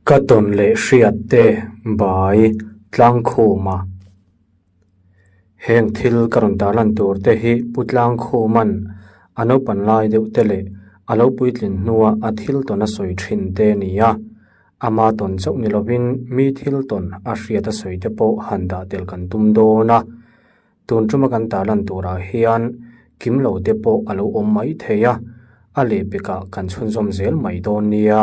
Ka tawn leh hriat te bai Tlangkhuma. Heng thil ka rawn tarlan tur te hi Pu Tlangkhuma'n a naupan lai deuh te leh a lo puitlin hnua a thil tawn a sawi thin te a ni a. Ama tawn chauh ni lovin mi thil tawn a hriat a sawi te pawh han dah tel kan tum dawn a. Tun tuma kan tarlan turah hian kim lo te pawh a lo awm mai thei a, a lehpekah kan chhunzawm zel mai dawn nia.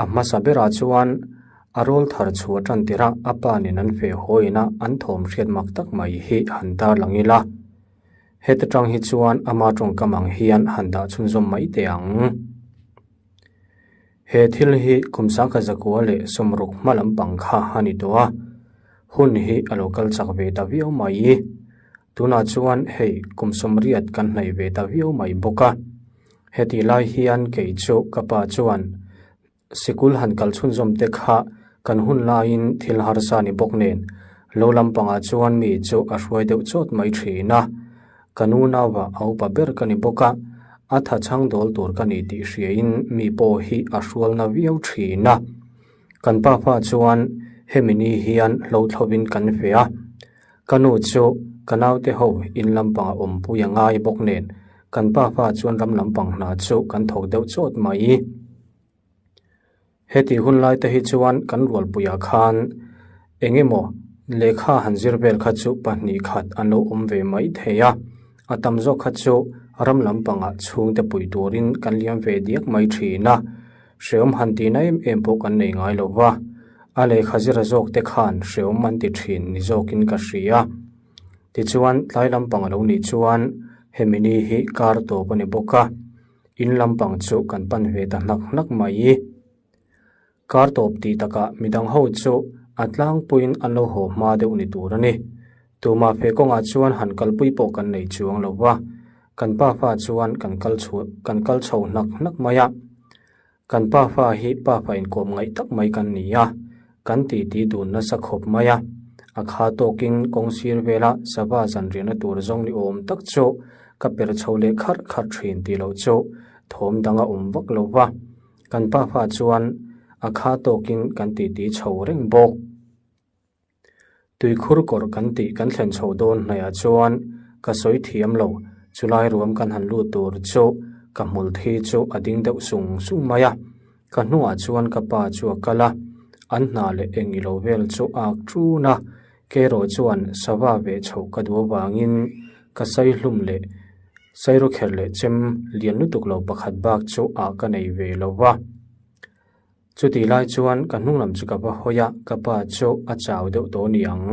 A hmasa berah chuan a rawl thar chhuah tan tirh a a pa nen an feh hawiin a an thawm hriat mak tak mai hi han tarlang ila. Heta tang hi chuan ama tawngkam ang hian han dah chhunzawm mai teh ang. He thil hi kum sangkhat zakua leh sawmruk hma lampang kha a ni tawh a, hun hi a lo kal chak ve ta viau mai. Tunah chuan hei kum sawmriat kan hnaih ve ta viau mai bawk a. Heti lai hian kei chu ka pa chuan sikul han kal chhunzawm te kha kan hun laiin thil harsa ni bawk nen lo lampangah chuan mi chu a hruai deuh chawt mai thin a. Ka nu nauvah a upa ber ka ni bawk a, a tha chhang dawl tur ka ni tih hriain mi pawh hi a hrualna viau thin a. Kan pa pa chuan hemi ni hian hlauthlovin kan fe a. Ka nu chu ka naute ho in lampangah awmpui a ngai bawk nen kan pa pa chuan ram lampang hna chu kan thawk deuh chawt mai. Heti hun lai te hi chuan kan rualpuiah khan eng emaw lehkha han zir vel kha chu pahnih khat an lo awm ve mai thei a, a tam zawk kha chu ram lampangah chhungte pui turin kan liam ve diak mai thin a, hreawm han tihna em em pawh kan nei ngai lo va, a lehkha zira zawk te khan hreawm an ti thin ni zawkin ka hria. Tichuan tlai lampang a lo nih chuan hemi ni hi kar tawp a ni bawk a. In lampang chu kan pan ve ta hnak hnak mai. Kar tawp tih takah midang ho chu a tlangpuiin an lo haw hma deuh ni tur a ni. Tumah fe kawngah chuan han kalpui pawh kan nei chuang lo va, kan pa fa chuan kan kal chhuah kan kal chho hnak hnak mai a. Kan pa fa hi pa fa inkawm ngaih tak mai kan ni a, kan titi dun nasa khawp mai a. A kha tawkin kawng sir vela sava zanriahna tur zawng ni awm tak chu ka per chho leh kharh kharh thin tih loh chu thawm dang a awm vak lo va. Kan pa fa chuan a kha tawkin kan titi chho reng bawk. Tuikhur kawrh kan tih kan thlen chho dawn hnaihah chuan ka sawi thiam lo, chulai ruam kan han lut tur chu ka hmul thi chu a ding deuh sung sung mai a, ka hnungah chuan ka pa chu a kal a, an hna leh eng ilo vel chu a ak ṭun a, kerawh chuan sava veh chhoh ka duh avangin ka sai hlum leh sairawkherh leh chem lian lutuk lo pakhat bak chu ah ka nei ve lo va. Chutih lai chuan ka hnung lam chu ka va hawi a, ka pa chu a chau deuh tawh ni ang,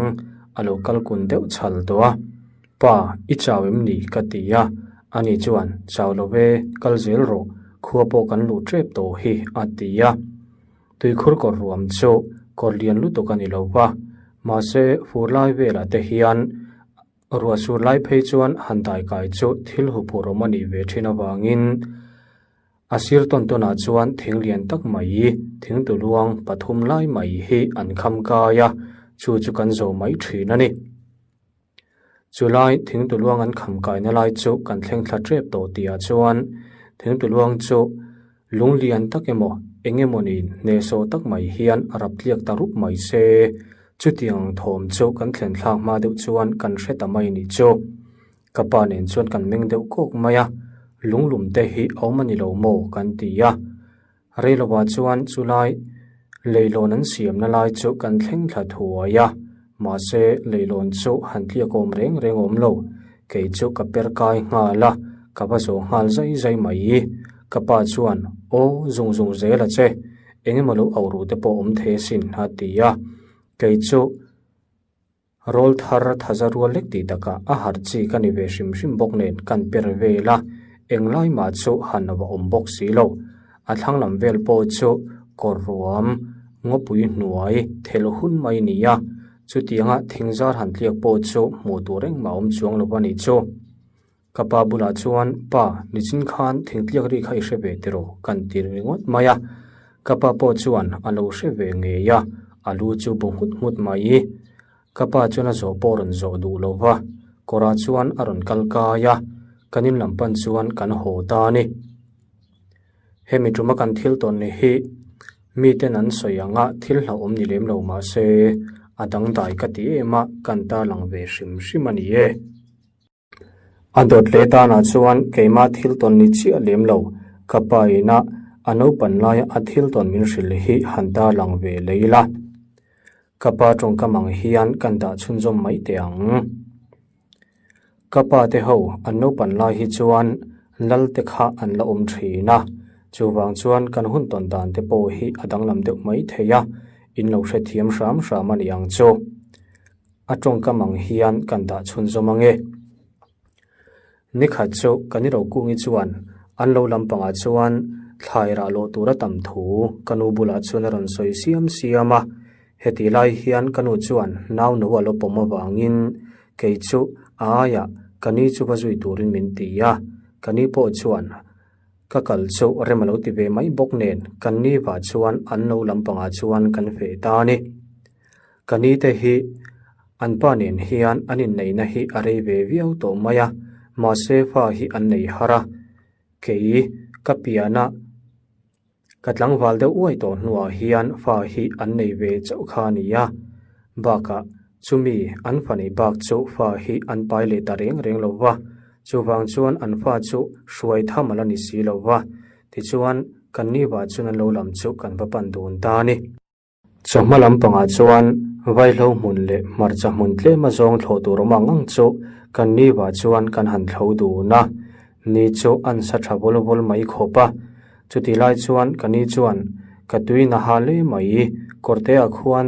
a lo kal kun deuh chhal tawh a. Pa, i chau em ni? ka ti a, ani chuan, Chau lo ve, kal zel rawh, khua pawh kan luh tep tawh hi, a ti a. Tuikhur kawr ruam chu kawr lian lutuk a ni lo va, mahse fur lai velah te hian ruah sur lai phei chuan han daikai chu thil huphurh awm a nih ve thin avangin, A sir tawn tawnah chuan thing lian tak mai, thing tuluang pathum lai mai hi an kham kai a, chu chu kan zo mai thin a ni. Chu lai thing tuluang an kham kaina lai chu kan thleng thla tep tawh tihah chuan thing tuluang chu lung lian tak emaw eng emaw niin hnehsawh tak mai hian a rap tliak ta rup mai se. Chutiang thawm chu kan thlen thlak hma deuh chuan kan hre ta mai nih chu. Ka pa nen chuan kan meng deuh kawk mai a, lunglum te hi a awm a ni lo maw kan ti a. Reilovah chuan chulai leilawn an siamna lai chu kan thleng thla thuai a, mahse leilawn chu han tliak awm reng reng awm lo, kei chu ka per kai nghal a, ka va zawh nghal zai zai mai. Ka pa chuan, Aw, zung zung zel a che, engemaw lo auh ruh te pawh awm thei asin a ti a, kei chu. Rawl thar thaza rual lek tih takah a harh chi ka ni ve hrim hrim bawk nen kan per vel a, englai mah chu han va awm bawk si lo. A thlang lam vel pawh chu kawr ruam ngawpui hnuai thel hun mai a ni a, chutianga thingzar han tliak pawh chu hmuh tur engmah awm chuang lo a nih chu. Ka pa bulah chuan, Pa, nichin khan thingtliak ri kha i hre ve tiraw? kan ti ringawt mai a. Ka pa pawh chuan a lo hre ve ngei a, a lu chu bu nghut nghut mai. Ka pa chuan a zawh pawh a rawn zawh duh lo va, kawrah chuan a rawn kal kai a, kan in lam pan chuan kan haw ta a ni. Hemi tuma kan thil tawn ni hi. Miten an sawi anga thil hlauhawm ni lem lo mah se, a dangdai ka ti em a, kan tarlang ve hrim hrim a ni e. A dawt leh tanah chuan keimah thil tawn ni chiah lem lo, ka pa ina a naupan laia a thil tawn min hrilh hi han tarlang ve lei la. Ka pa tawngkam ang hian kan dah chhunzawm mai teh ang. Ka pa te ho an naupan lai hi chuan lal te kha an la awm thin a, chuvang chuan kan hun tawn dan te pawh hi a danglam deuh mai thei a, in lo hrethiam hram hram a ni ang chu. A tawngkam ang hian kan dah chhunzawm ange. Nikhat chu ka ni Rokungi chuan an lo lampangah chuan thlai rah lawh tur a tam thu ka nu bulah chuan a rawn sawi siam siam a. Heti lai hian ka nu chuan nau no a lo pawm avangin kei chu a aiah ka ni chu va zui turin min ti a, ka ni pawh chuan ka kal chu rem a lo ti ve mai bawk nen kan ni vah chuan an lo lampangah chuan kan feh ta a ni. Ka ni te hi an pa nen hian an inneihna hi a rei ve viau tawh mai a, mahse fa hi an nei har a, kei ka piana ka tlangval deuh uai tawh hnuah hian fa hi an nei ve chauh kha a ni a, bakah chumi an fa nei bak chu fa hi an pai leh ta reng reng lo va, chuvang chuan an fa chu hruai tham a la ni si lo va, tichuan kan ni vah chuan an lo lam chu kan va pan dun ta a ni. Chawhma lampangah chuan vaihlo hmun leh hmarcha hmun tlem a zawng thlawh tur awm ang ang chu kan nivah chuan kan han thlo dun a, ni chu an sa tha vawl vawl mai khawp a. Chutih lai chuan ka ni chuan ka tui na ha le mai, kawrte-ah khuan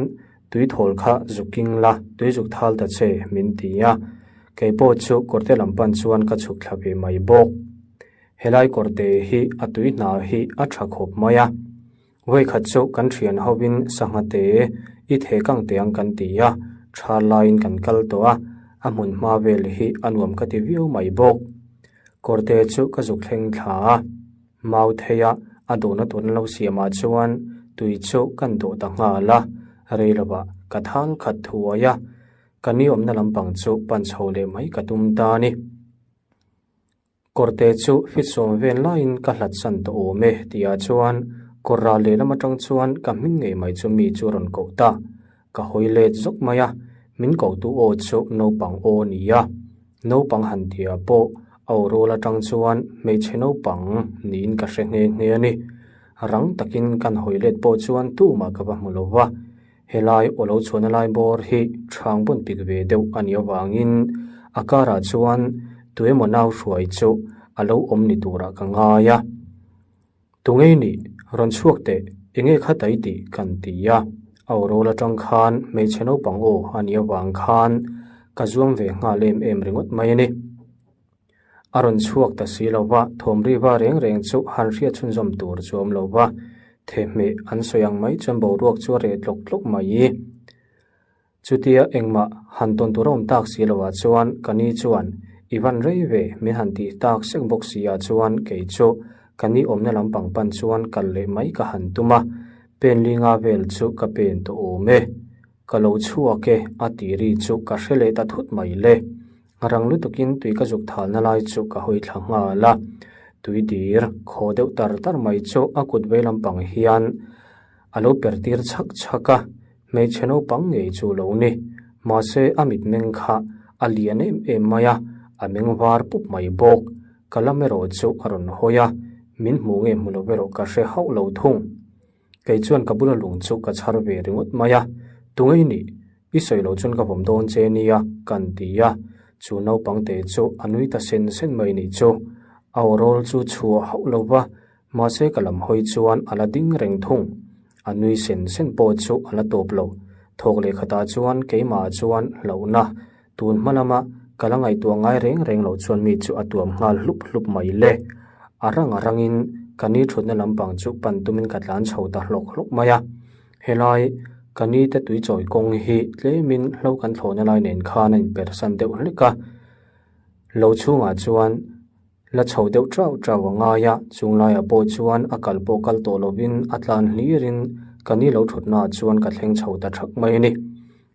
tui thawl kha zuk king la, tui zuk thal ta che min ti a. Kei pawh chu kawrte lam pan chuan ka chhuk thla ve mai bawk. Helai kawrte hi a tui hna hi a tha khawp mai a. Vawikhat chu kan thian hovin sangha te i theh kang teh ang kan ti a, tha laiin kan kal tawh a, a hmun hma vel hi a nuam ka ti viau mai bawk. Kawrte chu ka zuk thleng thla a, mau theia a dawhna tur an lo siamah chuan tui chu kan dawh ta nghal a, rei lovah ka thal khat thuai a, ka ni awmna lampang chu pan chho leh mai ka tum ta a ni. Kawrte chu fit sawm vel laiin ka hlat san tawh awm e tihah chuan kawr ral lehlam atang chuan ka hming ngei mai chu mi chu a rawn koh ta. Ka hawi let zawk mai a, min kohtu aw chu naupang aw a ni a. Naupang han tihah pawh a aw rual atang chuan hmeichhe naupang niin ka hre nghe nghe a ni. Rang takin kan hawi let pawh chuan tumah ka va hmu lo va. Helai aw lo chhuahna lai bawr hi ṭhang bun pik ve deuh a nih avangin a karah chuan tuemaw nau hruai chu a lo awm ni turah ka ngai a. Tungei nih, rawn chhuak teh, enge kha tai tih kan ti a. A aw rawl aṭang khan hmeichhe naupang aw a nih avang khan ka zuam ve nghal em em ringawt mai a ni. A rawn chhuak ta si lo va, thawmri va reng reng chu han hriat chhunzawm tur chu awm lo va, thehmeh an sawi ang mai chuan boruak chu a reh tlawk tlawk mai. Chutia engmah han tawn tur a awm tak si loah chuan ka ni chuan i van rei ve min han tih tak sek bawk si ah chuan kei chu ka ni awmna lampang pan chuan kal leh mai ka han tum a, pen linga vel chu ka pen tawh awm e. Ka lo chhuak e a tih ri chu ka hre leh ta thut mai le. Rang lutukin tui ka zuk thalna lai chu ka hawi thla nghal a, tui dir khaw deuh tar tar mai chu a kut vei lampang hian a lo per tir chhak chhak a, hmeichhe naupang ngei chu lo ni. Mahse a mitmeng kha a lian em em mai a, a meng var pup mai bawk. Ka lam erawh chu a rawn hawi a, min hmu nge hmu lo erawh ka hre hauh lo thung. Kei chuan ka bula lung chu ka chhar ve ringawt mai a, Tungei nih, i sawi loh chuan ka vawm dawn che nia, kan ti a. Chu naupang te chu a nui ta sen sen mai nih chu. A aw rawl chu chhuah hauh lo va, mahse ka lam hawi chuan a la ding reng thung. A nui sen sen pawh chu a la tawp lo. Thawk leh khatah chuan keimahah chuan hlauhna Tun hma lama ka la ngaihtuah ngai reng reng loh chuan mi chu a tuam nghal hlup hlup mai le. A rang a rangin ka ni thutna lampang chu pan tumin ka tlan chho ta hlawk hlawk mai a. Helai ka ni te tui chawi kawng hi tlemin hlo kan thlawhna lai nen khan a inpersan deuh hlek a. Lo chhungah chuan la chho deuh chau chau a ngai a, chung laiah pawh chuan a kal pawh kal tawh lovin a tlan hlirin ka ni lo thutnaah chuan ka thleng chho ta thak mai a ni.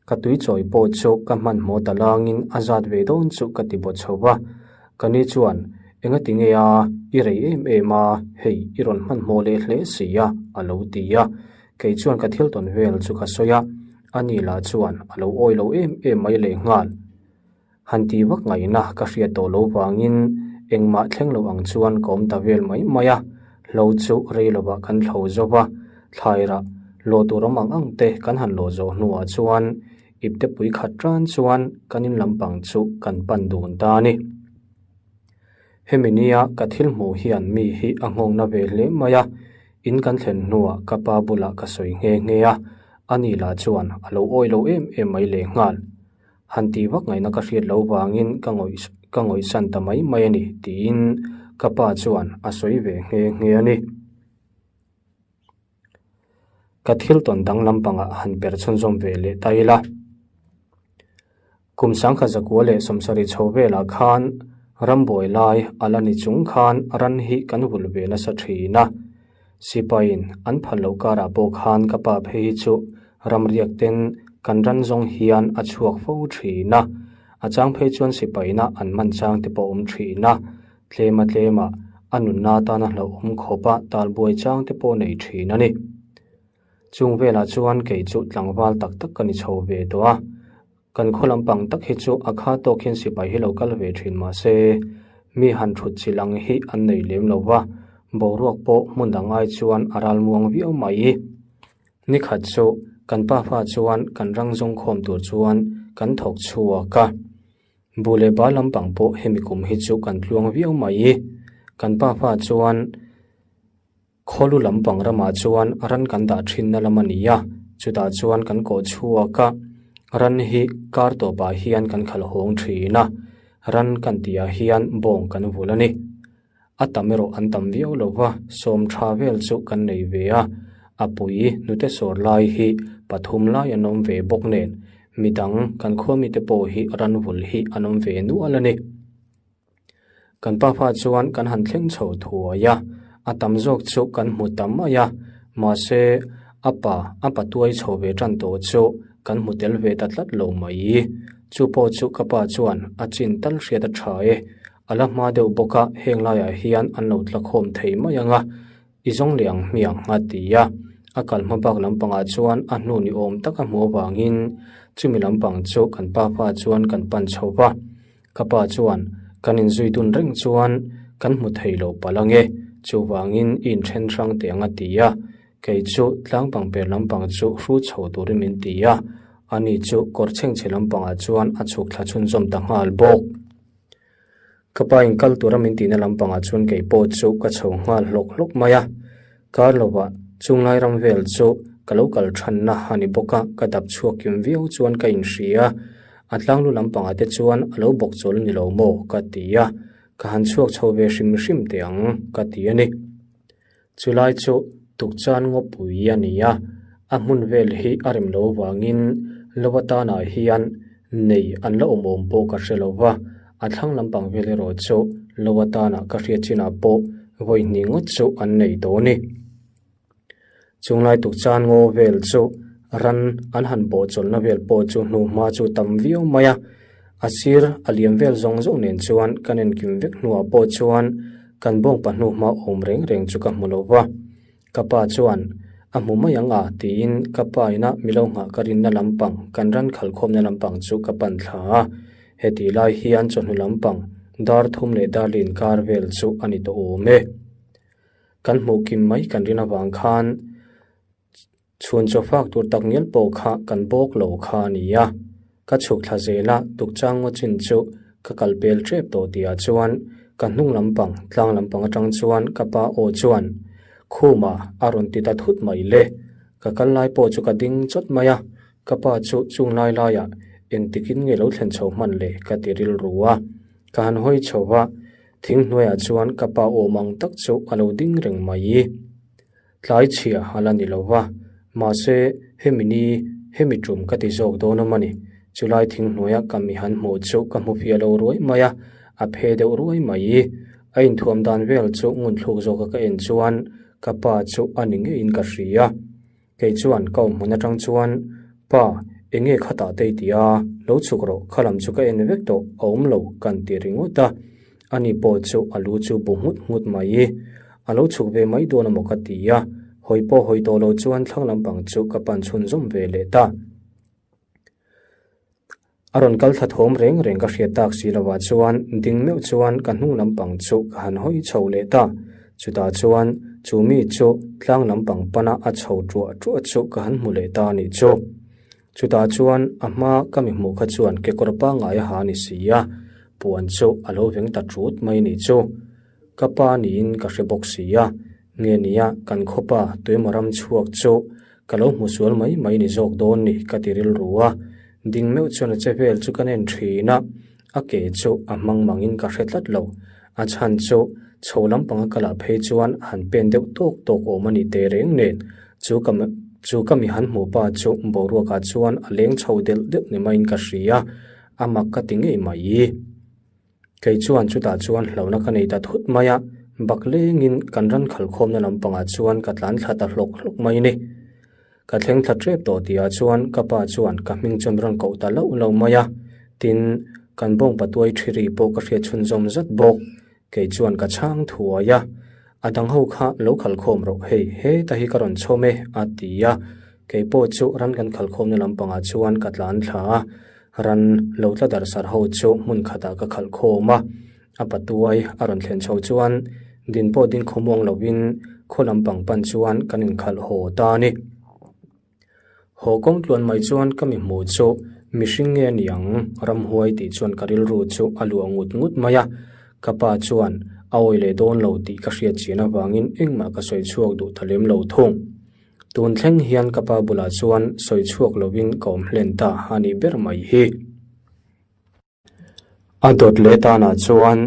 Ka tui chawi pawh chu ka hmanhmawh ta langin a zat ve dawn chu ka ti bawt chho va. Ka ni chuan, Enga ti nge a, i rei em em a, hei i rawn hmanhmawh leh hle si a, a lo ti a. Kei chuan ka thil tawn vel chu ka sawi a, ani lah chuan a lo awi lo em em mai lehnghal. Han ti vak ngaihna ka hriat tawh lo vangin engmah thleng lo ang chuan ka awm ta vel mai mai a, hlo chu rei lovah kan thlo zo va, thlairah lawh tur awm ang ang te kan han lawh zawh hnuah chuan ipte pui khat tan chuan kan in lampang chu kan pan dun ta a ni. Hemi nia ka thil hmuh hian mi hi a nghawngna ve hle mai a, in kan thlen hnuah ka pa bulah ka sawi nghe nghe a, ani lah chuan a lo awi lo em em mai lehnghal. Han tih vak ngaihna ka hriat loh vangin ka ngawih ka ngawihsan ta mai mai a ni tiin ka pa chuan a sawi ve nghe nghe a ni. Ka thil tawn dang lampangah han per chhunzawm ve leh ta ila. Kum sangkha zakua leh sawmsarih chho velah khan rambuai lai a la ni chung khan ran hi kan vulh ve nasa thin a. Sipaiin an phal loh karah pawh khan ka pa phei hi chu ramriak ten kan ran zawng hian a chhuak fo thin a. A chang phei chuan sipaina an man chang te pawh awm thin a. Tlema tlema a nunna atana hlauhawm khawpa talbuai chang te pawh nei thin a ni. Chung velah chuan kei chu tlangval tak tak ka ni chho ve tawh a. Kan khaw lampang tak hi chu a kha tawk hian sipai hi lo kal ve thin mah se, mi han thut chilh ang hi an nei lem lo va, boruak pawh hmun dang ai chuan a ral muang viau mai. Ni khat chu kan pa fa chuan kan rang zawng khawm tur chuan kan thawk chhuak a. Bu leh ba lampang pawh hemi kum hi chu kan tluang viau mai. Kan pa fa chuan. Khawlu lampang ramah chuan ran kan dah thinna lam a ni a, chutah chuan kan kawh chhuak a, ran hi kar tawpah hian kan khalh hawng thin a, ran kan tihah hian bawng kan vul a ni. A tam erawh an tam viau lo va, sawm tha vel chu kan nei ve a, a pui hnute sawr lai hi pathum lai an awm ve bawk nen, midang kan khuamite pawh hi ran vul hi an awm ve nual a ni. Kan pafa chuan kan han thleng chho thuai a, a tam zawk chu kan hmu ta mai a, mahse a pa a patuai chho ve tan tawh chu kan hmu tel ve ta tlat lo mai. Chu pawh chu ka pa chuan a chin tal hriat a tha e, a la hma deuh bawk a heng laiah hian an lo tla khawm thei mai ang a, I zawng leh ang hmiang a ti a, a kal hma bak lampangah chuan a hnu ni awm tak a hmuh avangin chumi lampang chu kan pafa chuan kan pan chho va. Ka pa chuan kan inzui dun reng chuan kan hmu thei lo palh ange, chuvangin i inthen hrang teh ang a ti a, kei chu tlangpang per lampang chu hru chho turin min ti a, ani chu kawr chhengchhe lampangah chuan a chhuk thla chhunzawm ta nghal bawk. Ka pa in kal tura min tihna lampangah chuan kei pawh chu ka chho nghal hlawk hlawk mai a, kar lovah chunglai ram vel chu ka lo kal thanna a ni bawk a, ka dap chhuak kim viau chuan ka inhria a, a tlanglu lampangah te chuan a lo bawk chawl ni lo maw ka ti a, ka han chhuak chho ve hrim hrim teh ang ka ti a ni. Chulai chu tukchan ngawpui a ni a, a hmun vel hi a rem lo vangin lo atanah hian nei an la awm awm pawh ka hre lo va, a thlang lampang vel erawh chu lo atanah ka hriat chinah pawh vawi hnih ngawt chu an nei tawh a ni. Chunglai tukchan ngaw vel chu ran an han bawhchawlhna vel pawh chu hnuhma chu tam viau mai a, A sir a liam vel zawng zawng nen chuan kan enkim vek hnuah pawh chuan kan bawng pahnu hma awm reng reng chu ka hmu lo va. Ka pa chuan a hmu mai ang a tiin ka pa ina milo nghah ka rinna lampang kan ran khalkhawmna lampang chu ka pan thla a. Hetih lai hian chawhnu lampang dar thum leh dar lin kar vel chu a ni tawh awm e. Kan hmuh kim mai kan rin avang khan Chhun chaw fak tur tak ngial pawh kha kan bawk lo kha a ni a, ka chhuk thla zel a, tukchang ngaw chin chu ka kal pel tep tawh tihah chuan ka hnung lampang tlang lampang atang chuan ka pa aw chuan Khuma a rawn ti ta thut mai le, ka kal lai pawh chu ka ding chawt mai a, ka pa chu chung lai laiah engtikin nge lo thlen chho hman le ka ti rilru a, ka han hawi chho va, thing hnuaiah chuan ka pa awm ang tak chu a lo ding reng mai. Tlai chhia a la ni lo va, mahse hemi ni, hemi tum ka ti zawk dawn awm a ni. Chulai thing hnuaia ka mi han hmuh chu ka hmu fiah lo ruai mai a, a phe deuh ruai mai. A inthuam dan vel chu ngun thluk zawka ka en chuan ka pa chu a ni ngeiin ka hria. Kei chuan ka awm hmun atang chuan, Pa, eng nge khatah te i ti a, lo chhuk rawh, kha lam chu ka en vek tawh, a awm lo, kan ti ringawt a. Ani pawh chu a lu chu bu nghut nghut mai. A lo chhuk ve mai dawn amaw ka ti a. Hawi pawh hawi tawh lo chuan thlang lampang chu ka pan chhunzawm ve leh ta. A rawn kal thla thawm reng reng ka hriat tak si lovah chuan ding meuh chuan ka hnung lampang chu ka han hawi chho leh ta. Chutah chuan chu mi chu tlang lampang pana a chho ṭuah ṭuah chu ka han hmu leh ta a nih chu. Chutah chuan a hma ka mi hmuh kha chuan kekawr pangngai a ha a ni si a, puan chu a lo veng ta ṭut mai a nih chu. Ka pa niin ka hre bawk si a, nge nia kan khawpa tuemaw ram chhuak chu ka lo hmu sual mai mai ni zawk dawn ni ka ti rilru a, ding meuh chuan a che vel chu ka nen thin a, a ke chu a hmang mangin ka hre tlat lo, a chhan chu chho lampanga ka lah phei chuan han pen deuh tawk tawk awm a ni teh reng nen, chu ka chu ka mi han hmuh pa chu boruakah chuan a leng chho delh deuh ni maiin ka hria, a mak ka ti ngei mai. Kei chuan chutah chuan hlauhna ka nei ta thut mai a, bak lengin kan ran khalkhawmna lampangah chuan ka tlan thla ta hlawk hlawk mai a ni. Ka thleng thla tep tawh tihah chuan ka pa chuan ka hming chuan rawn koh ta loh loh mai a, tin, kan bawngpa tuai thi ri pawh ka hriat chhunzawm zat bawk. Kei chuan ka chhang thuai a, A dang ho kha lo khalkhawm rawh hei, heta hi ka rawn chhawm e, a ti a. Kei pawh chu ran kan khalkhawmna lampangah chuan ka tlan thla a, ran lo tla dar sar ho chu hmun khatah ka khalh khawm a. A patuai a rawn thlen chho chuan din pawh ding khawmuang lovin khaw lampang pan chuan kan inkhalh haw ta a ni. Haw kawng tluan mai chuan ka mi hmuh chu mihring nge ni ang ramhuai tih chuan ka rilru chu a luah ngut ngut mai a. Ka pa chuan a awi leh dawn lo tih ka hriat chian avangin engmah ka sawi chhuak duh ta lem lo thung. Tun thleng hian ka pa bulah chuan sawi chhuak lovin ka awm hlen ta a nih ber mai hi. A dawt leh tanah chuan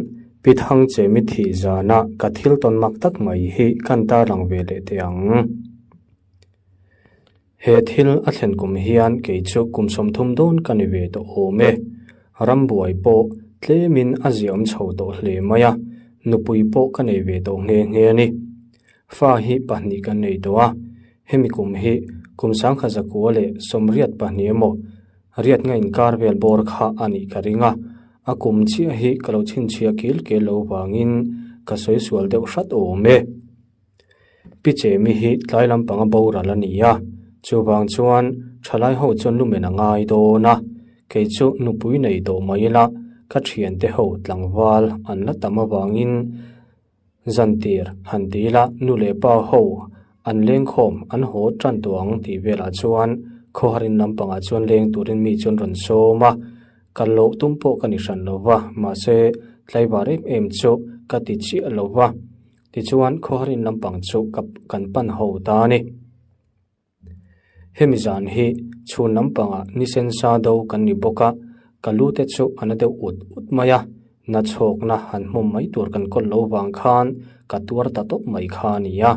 Pi Thangchemi thih zana ka thil tawn mak tak mai hi kan tarlang ve leh teh ang. He thil a thlen kum hian kei chu kum 30 dawn ka ni ve tawh awm e. Rambuai pawh tlemin a ziaawm chho tawh hle mai a, nupui pawh ka nei ve tawh nghe nghe a ni. Fa hi pahnih kan nei tawh a, hemi kum hi kum 1982 emaw Riatna inkar vel bawr kha a nih ka ring a, a kum chiah hi ka lo chhinchhiah kil kel lo vangin ka sawi sual deuh hrat awm e. Pi Chemi hi tlai lampanga boral a ni a, chuvang chuan thalai ho chuan lumen a ngai dawn a, kei chu nupui nei tawh mai ila ka thiante ho tlangval an la tam avangin Zantir han ti ila nu leh pa ho an lengkhawm an haw tan tawh ang tih velah chuan khawharin lampangah chuan leng turin mi chuan rawn sawm a, kal loh tum pawh ka ni hran lo va, mahse tlaivar em em chu ka ti chiah lo va, tichuan khawharin lampang chu ka kan pan ho ta a ni. Hemi zan hi chhun lampangah ni sensa do kan ni bawk a, ka lu te chu a na deuh ut ut mai a, na chhawkna han hmawm mai tur kan kawl lo vang khan ka tuar ta tawp mai kha a ni a,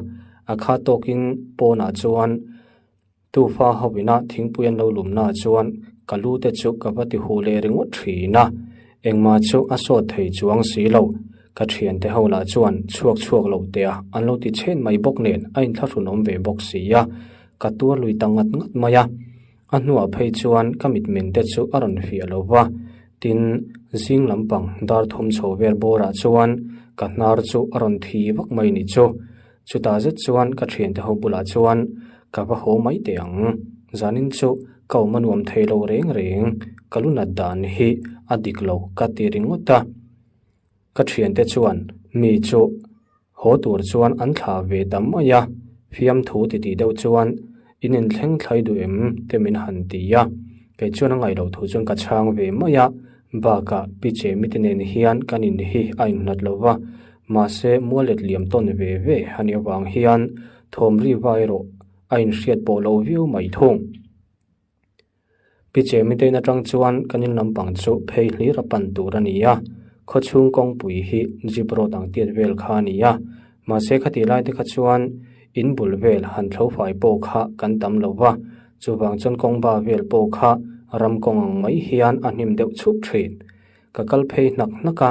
a kha tawkin pawnah chuan tufa ho ina thingpui an lo lumnaah chuan ka lu te chu ka va ti huh leh ringawt thin a, engmah chu a sawt thei chuang si lo. Ka thiante ho lah chuan chhuak chhuak lo teh a, an lo ti chhen mai bawk nen a inthlahrun awm ve bawk si a, ka tuar lui ta ngat ngat mai a. A hnuah phei chuan ka mitmeng te chu a rawn fiah lo va, tin, zing lampang dar thum chho vel bawrah chuan ka hnar chu a rawn thi vak mai ni chu. Chutah zet chuan ka thiante ho bulah chuan ka va haw mai teh ang, zanin chu ka awm a nuam thei lo reng reng, ka lu nat dan hi a dik lo ka ti ringawt a. Ka thiante chuan mi chu haw tur chuan an thlah ve ta mai a, fiamthu titih deuh chuan in inthleng thlai duh em te min han ti a, kei chuan a ngaih loh thu chuan ka chhang ve mai a, bakah Pi Chemi te nen hian kan in hi a inhlat lo va, mahse mual let liam tawn ve ve a nih avang hian thawm ri va erawh a inhriat pawh lo viau mai thung. Pi Chemitein atang chuan kan in lampang chu phei hlir a pan tur a ni a, khawchhung kawngpui hi jeep road ang tiat vel kha a ni a, mahse khatih lai te kha chuan in bul vel han thlo fai pawh kha kan tam lo va, chuvang chuan kawngba vel pawh kha ram kawng ang mai hian a hnim deuh chhup thin. Ka kal phei hnak hnak a,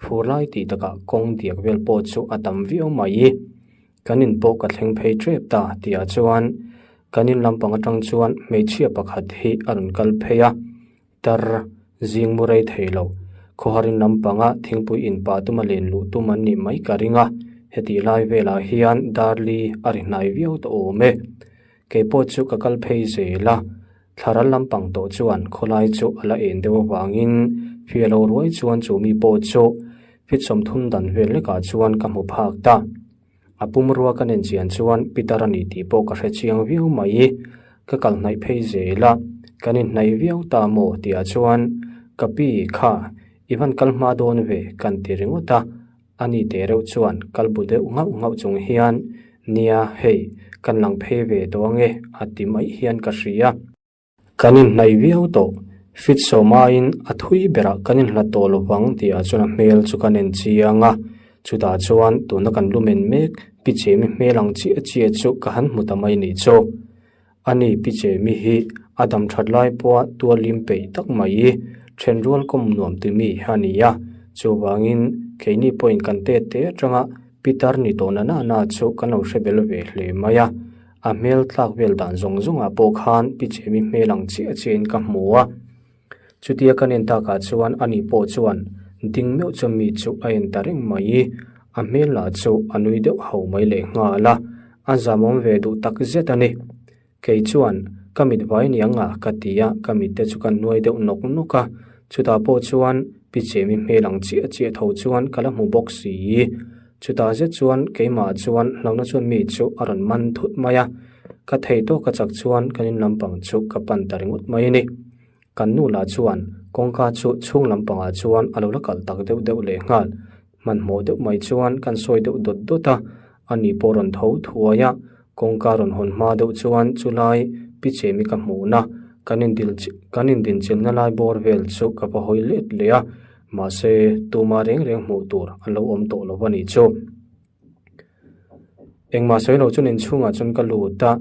fur lai tih takah kawng diak vel pawh chu a tam viau mai. Kan in pawh ka thleng phei tep ta tihah chuan kan in lampang atang chuan hmeichhia pakhat hi a rawn kal phei a, tar zing mu rei thei lo. Khawharin lampanga thingpui in pah tuma len luh tum an nih mai ka ring a, Hetih lai velah hian Darli a ri hnai viau tawh awm e. Kei pawh chu ka kal phei zel a, thlaral lampang tawh chuan khawlai chu a la en deuh avangin fiah lo ruai chuan chu mi pawh chu fit 30 dan vel lekah chuan ka hmu phak ta. A pumrua ka nen chian chuan Peter a ni tih pawh ka hre chiang viau mai. Ka kal hnaih phei zel a, kan inhnaih viau ta maw tihah chuan ka pi kha i van kal hma dawn ve kan ti ringawt a, a ni teh reuh chuan kal bu deuh nghauh nghauh chung hian nia hei kan lang phei ve tawh ange a ti mai hian ka hria. Kan inhnaih viau tawh. Fit sawmaiin a thui berah kan inhlat tawh lo vang tihah chuan a hmel chu kan en chiang a. Chutah chuan tuna kan lumen mek Pi Chemi hmel ang chiah chiah chu ka han hmu ta mai nih chu. Ani Pi Chemi hi a dam that lai pawha tualim peih tak mai thenrual kawm nuam timi a ni a. Chuvangin keini pawhin kan tet te atanga Pitar ni tawh na na chu kan lo hre bel ve hle mai a. A hmel tlak vel dan zawng zawngah pawh khan Pi Chemi hmel ang chiah chiahin ka hmu a. Chutia kan en takah chuan ani pawh chuan ding meuh chuan mi chu a en ta reng mai. A hmel lah chu a nui deuh ho mai leh nghal a, a zamawm ve duh tak zet a ni. Kei chuan ka mit vai niang a ka ti a, ka mitte chu ka nuai deuh nawk nawk a. Chutah pawh chuan Pi Chemi hmel ang chiah chiah tho chuan ka la hmu bawk si. Chutah zet chuan keimah chuan hlauhna chuan mi chu a rawn man thut mai a, ka thei tawk a chak chuan kan in lampang chu ka pan ta ringawt mai a ni. Kan nu lah chuan kawngka chu chhung lampangah chuan a lo la kalh tak deuh deuh leh nghal. Hmanhmawh deuh mai chuan kan sawi deuh dawt dawt a, ani pawh rawn tho thuai a, kawngka rawn hawn hma deuh chuan chulai Pi Chemi ka hmuhna kan indil kan indinchilna lai bawr vel chu ka va hawi let leh a. Mahse, tuma reng reng hmuh tur an lo awm tawh lo a nih chu. Engmah sawi lo chuan inchhungah chuan ka lut a,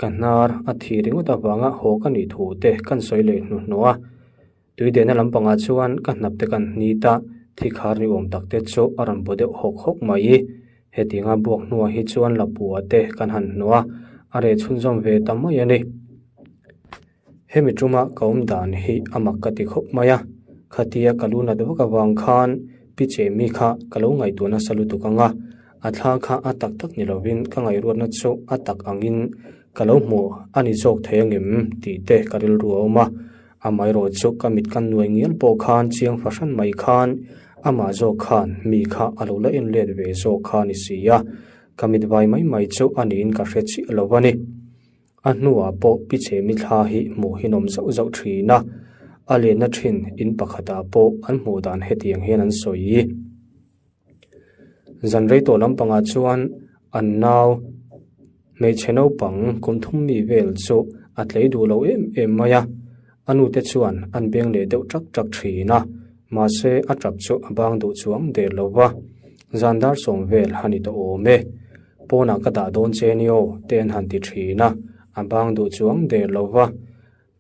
ka hnar a thi ringawt avanga haw ka nih thu te kan sawi leh hnuhnawh a. Tuidehna lampangah chuan ka hnap te kan hnit a, thi khar ni awm tak te chu a rawn bu deuh hawk hawk mai. Hetianga buak hnuah hi chuan lapua te kan han hnuh a, a reh chhunzawm ve ta mai a ni. Hemi tuma ka awm dan hi a mak ka ti khawp mai a, khatia ka lu nat vak avang khan Pi Chemi kha ka lo ngaihtuah nasa lutuk ang a, a thla kha a tak tak ni lovin ka ngaihruatna chu a tak angin ka lo hmu a ni zawk thei angem tih te ka rilru a awm a, amaherawh chu ka mit ka nuai ngial pawh khan chiang fahran mai khan amah zawk khan mi kha a lo la en let ve zawk kha a ni si a, ka mit vai mai mai chu a niin ka hre chiah lo a ni. A hnuah pawh Pi Chemi thla hi hmuh hi nawm zauh zauh thin a, a lenna thin in pakhatah pawh an hmuh dan hetiang hian an sawi. Zan rei tawh lampangah chuan an nau hmeichhe naupang kum thum mi vel chu a tlei duh lo em em mai a, a nute chuan an beng leh deuh ṭak ṭak thin a, mahse a ṭap chu a bang duh chuang der lo va, zan dar sawm vel a ni tawh awm e. Pawnah ka dah dawn che ni aw te an han ti thin a, a bang duh chuang der lo va.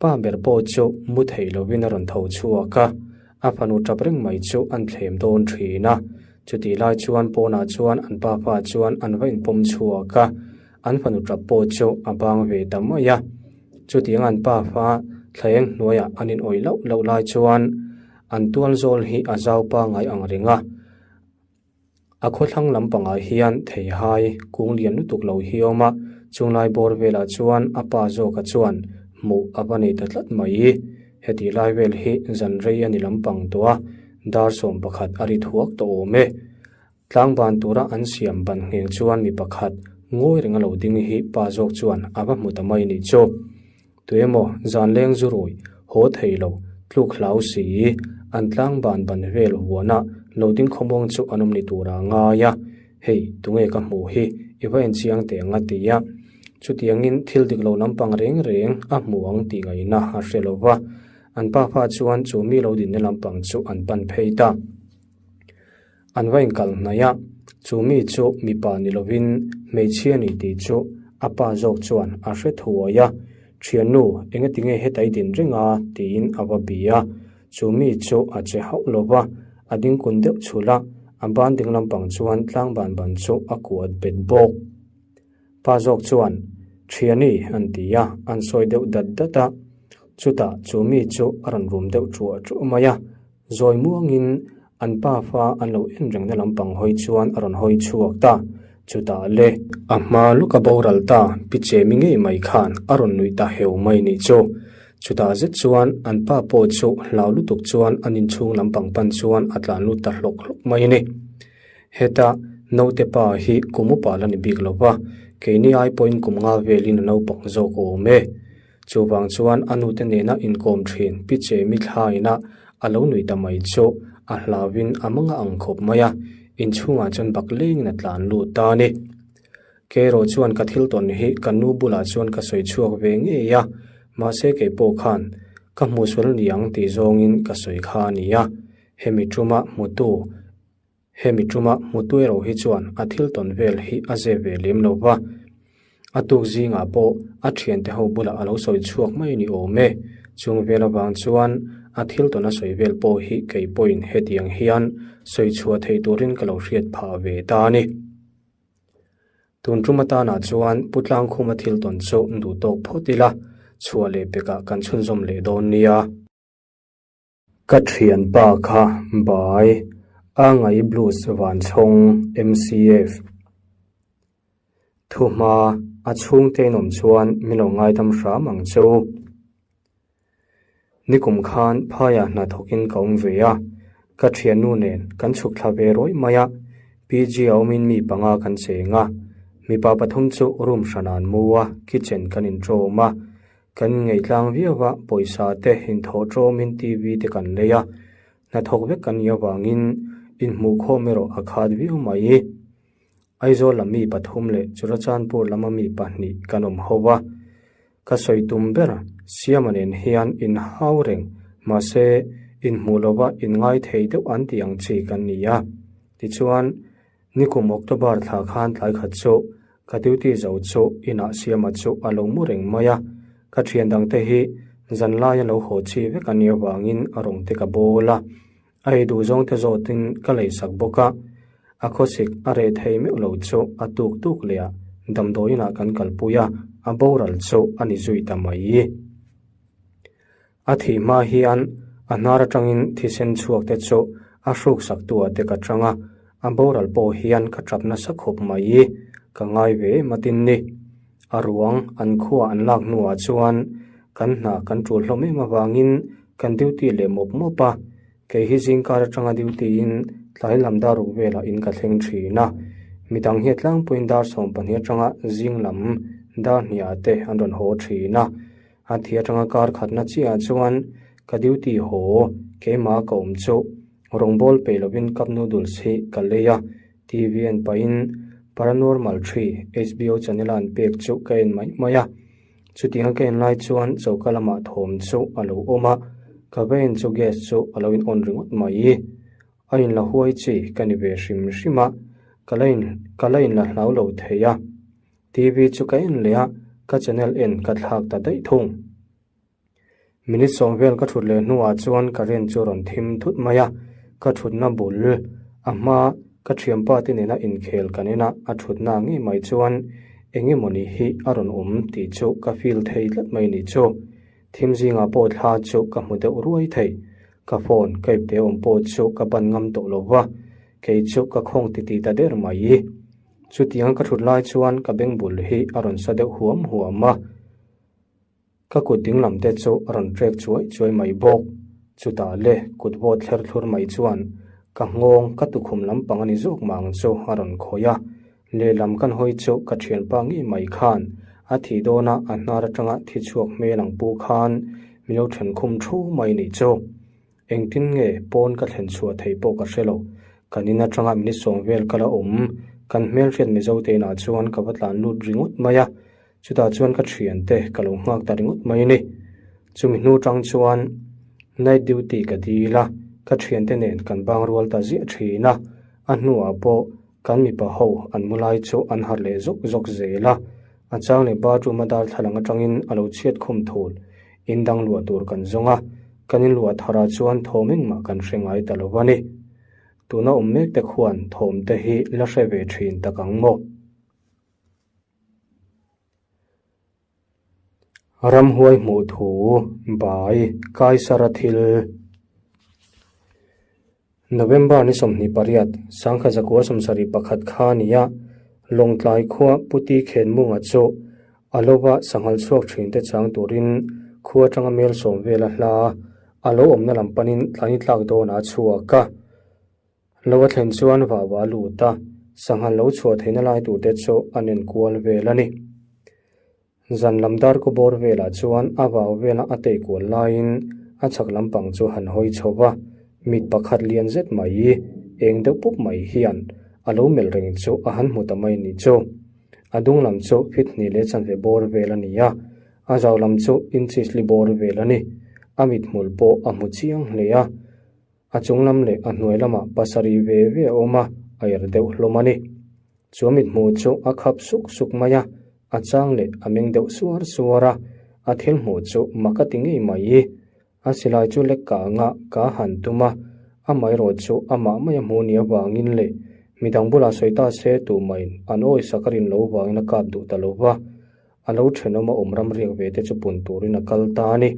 Pa ber pawh chu mu thei lovin a rawn tho chhuak a, a fanu tap reng mai chu an thlem dawn thin a. Chutih lai chuan pawnah chuan an pa pa chuan an va inpawm chhuak a, an fanu tap pawh chu a bang ve ta mai a. Chutiang an pa fa thlaeng hnuaiah an inawih loh loh lai chuan an tual zawl hi a zau pangngai ang reng a. A khawthlang lampangah hian theihai kung lian lutuk lo hi a awm a, chunglai bawr velah chuan a pa zawka chuan hmuh a va nei ta tlat mai. Heti lai vel hi zan rei a ni lampang tawh a, dar 11 a ri thuak tawh awm e. Tlangban tura an siam ban ngheng chuan mi pakhat ngawi reng a lo ding hi pa zawk chuan a va hmu ta mai nih chu. Tuemaw zan leng zu rui haw thei lo tluk hlau si an tlang ban ban vel huana lo ding khawmuang chu an awm ni tura a ngai a, hei tunge ka hmuh hi i va en chiang teh ang a ti a. Chutiangin thil dik lo lampang reng reng a hmu ang tih ngaihna a hre lo va, an pa fa chuan chu mi lo dinna lampang chu an pan phei ta. An va inkal hnaih a, chu mi chu mipa ni lovin hmeichhia ni tih chu a pa zawk chuan a hre thuai a, Thiannu, engatinge heta i din reng a? tiin a va bi a. Chu mi chu a che hauh lo va, a ding kun deuh chhulh a, a ban ding lampang chuan tlangban ban chu a kuat bet bawk. Pa zawk chuan, Thiani, an ti a, an sawi deuh dat dat a. Chutah chu mi chu a rawn rum deuh ṭuah ṭuah mai a, zawi muangin an pa fa an lo en rengna lampang hawi chuan a rawn hawi chhuak ta. Chutah le, a hma lawka boral ta Pi Chemi ngei mai khan a rawn nuih ta heu mai nih chu. Chutah zet chuan an pa pawh chu hlau lutuk chuan an inchhung lampang pan chuan a tlan lut ta hlawk hlawk mai a ni. Heta naute pa hi kum upa la ni bik lo va, keini ai pawhin kum nga velin a naupang zawk a awm e. Chuvang chuan a nute nena inkawm thin Pi Chemi thlaina a lo nui ta mai chu a hlauin a manga ang khawp mai a, inchhungah chuan bak lengin a tlan lut ta a ni. Kerawh chuan ka thil tawn hi ka nu bulah chuan ka sawi chhuak ve ngei a, mahse kei pawh khan ka hmuhsual niang tih zawngin ka sawi kha a ni a, hemi tuma hmutu Hemi tuma hmutu erawh hi chuan a thil tawn vel hi a zep ve lem lo va, a tuk zingah pawh a thiante ho bulah a lo sawi chhuak mai a ni awm e. Chung vel avang chuan a thil tawn a sawi vel pawh hi kei pawhin hetiang hian sawi chhuah theih turin ka lo hriat phah ve ta a ni. Tun tum atanah chuan Pu Tlangkhuma thil tawn chu duh tawk phawt ila, chhuah leh pekah kan chhunzawm leh dawn nia. Ka thianpa kha bai a ngai blues van chhawng MCF Thuhma a chhungte in awm chuan min lo ngaidam hram ang che u. Nikum khan phaiah hna thawkin ka awm ve a, ka thiannu nen kan chhuk thla ve rawih mai a, PG a awmin mi panga kan cheng a, mipa pathum chu room hranah an mu a, kitchen kan inṭawm a, Kan ngaihtlang viau a, pawisa te inthawh ṭawmin TV te kan lei a, hnathawk vek kan nih avangin inhmuhkhawm erawh a khat viau mai. Aizawl lam mi pathum leh Churachandpur lama mi pahnih kan awm ho a, ka sawi tum ber Siama nen hian inhau reng mahse inhmuh lova inngai thei deuh an tih ang chi kan ni a, tichuan Nikum October thla khan tlai khat chu ka duty zo chu inah Siama chu a lo mu reng mai a, ka thian dangte hi zan laia lo haw chi vek a nih avangin a rawng te ka bawl a, a ei duh zawng te zawtin ka leisak bawk a, a khawsik a reh thei meuh lo chu a tuk tuk leh a damdawiinah kan kalpui a, a boral chu a ni zui ta mai. A thih hma hian a hnar atangin thisen chhuak te chu a hruk sak tu ah te ka chang a, a boral pawh hian ka tap nasa khawp mai i ka ngai ve em atin ni. A ruang an khua an lak hnuah chuan kan hna kan tul hlawm em avangin kan duty leh mawp mawp a, kei hi zingkar atanga duty in tlai lam dar ruk velah in ka thleng thin a, midang hi a tlangpuiin dar 12 atanga zing lam dar hniah te an rawn haw thin a. A thi atanga kar khatna chiahah chuan ka duty haw keimah ka awm chu rawngbawl peih lovin cup noodles hi ka lei a, TV en pahin Paranormal 3 HBO channel a an pek chu ka en mai mai a. Chutianga ka en lai chuan choka lamah thawm chu a lo awm a, ka va en chu gas chu a lo in on ringawt mai. A in la huai chi ka ni ve hrim hrim a, ka la in ka la in la hlau lo thei a. TV chu ka en leh a, ka channel en ka thlak ta daih thung. Minute sawm vel ka thut leh hnuah chuan current chu rawn thim thut mai a, ka thutna bul a hma ka thianpa te nena inkhel kan en a, a thutna ngei mai chuan eng emawni hi a rawn awm tih chu ka feel thei tlat mai ni chu. Thim zingah pawh thla chu ka hmu deuh ruai thei. Ka phone ka ipte awm pawh chu ka ban ngam tawh lo va, kei chu ka khawng titih ta der mai. Chutiang ka thut lai chuan ka beng bul hi a rawn sa deuh huam huam a, ka kut dinglam te chu a rawn trek chuai chuai mai bawk. Chutah le kut vawt thler thlur mai chuan ka nghawng ka tukhum lampang a ni zawk mah ang chu a rawn khawih a, lehlam kan hawi chu ka thianpa ngei mai khan a thih dawna a hnar atanga thi chhuak hmel ang pu khan min lo then khum thu mai nih chu. Engtin nge pawn ka thlen chhuah theih pawh ka hre lo. Kan in atanga minute sawm vel ka la awm. Kan hmelhriat Mizo te inah chuan ka va tlan lut ringawt mai a. Chutah chuan ka thiante ka lo nghak ta ringawt mai a ni. Chumi hnu tang chuan night duty ka dil a, ka thiante nen kan bang rual ta ziah thin a. A hnuah pawh kan mipa ho an mu lai chu an harh leh zawk zawk zel a. A chang leh bathroom a darthlalang atangin a lo chhiat khum thul. In dang luah tur kan zawng a, kan in luah tharah chuan thawm engmah kan hre ngai ta lo a ni. Tuna awm mek te khuan thawm te hi la hre ve thin tak ang maw? Ramhuai hmuh thu bai Kaisara thil. November ni 28, 1971 kha nia. Lawngtlai khua Puti Khenmunga chu a lova sanghal chhuak thinte chang turin khua atanga mel sawm vela hla a lo awmna lam panin tlani tlak dawnah a chhuak a. Lo a thlen chuan vau a lut a, sanghal lo chhuah theihna lai turte chu an enkual vel a ni. Zan lam dar kaw bawr velah chuan a vau vela a tei kual laiin a chhak lampang chu han hawi chho va, mit pakhat lian zet mai, eng deuh pup mai hian a lo melh reng chu a han hmu ta mai ni chu. A dung lam chu fit hnih leh chanve bawr vel a ni a, a zau lam chu inches li bawr vel a ni. A mithmul pawh a hmu chiang hle a. A chung lam leh a hnuai lamah pasarih ve ve a awm a, a er deuh hlawm a ni. Chu mithmuh chu a khap suk suk mai a, a chang leh a meng deuh suar suar a, a thil hmuh chu mak a ti ngei mai. A silai chu lek ka anga ka han tum a, amaherawh chu amah mai a hmuh ni avangin leh midang bulah sawi ta se tumahin an awi sak a rin lo vangin a kap duh ta lo va, a lo thenawm a awm ram riak ve te chu pun turin a kal ta a ni.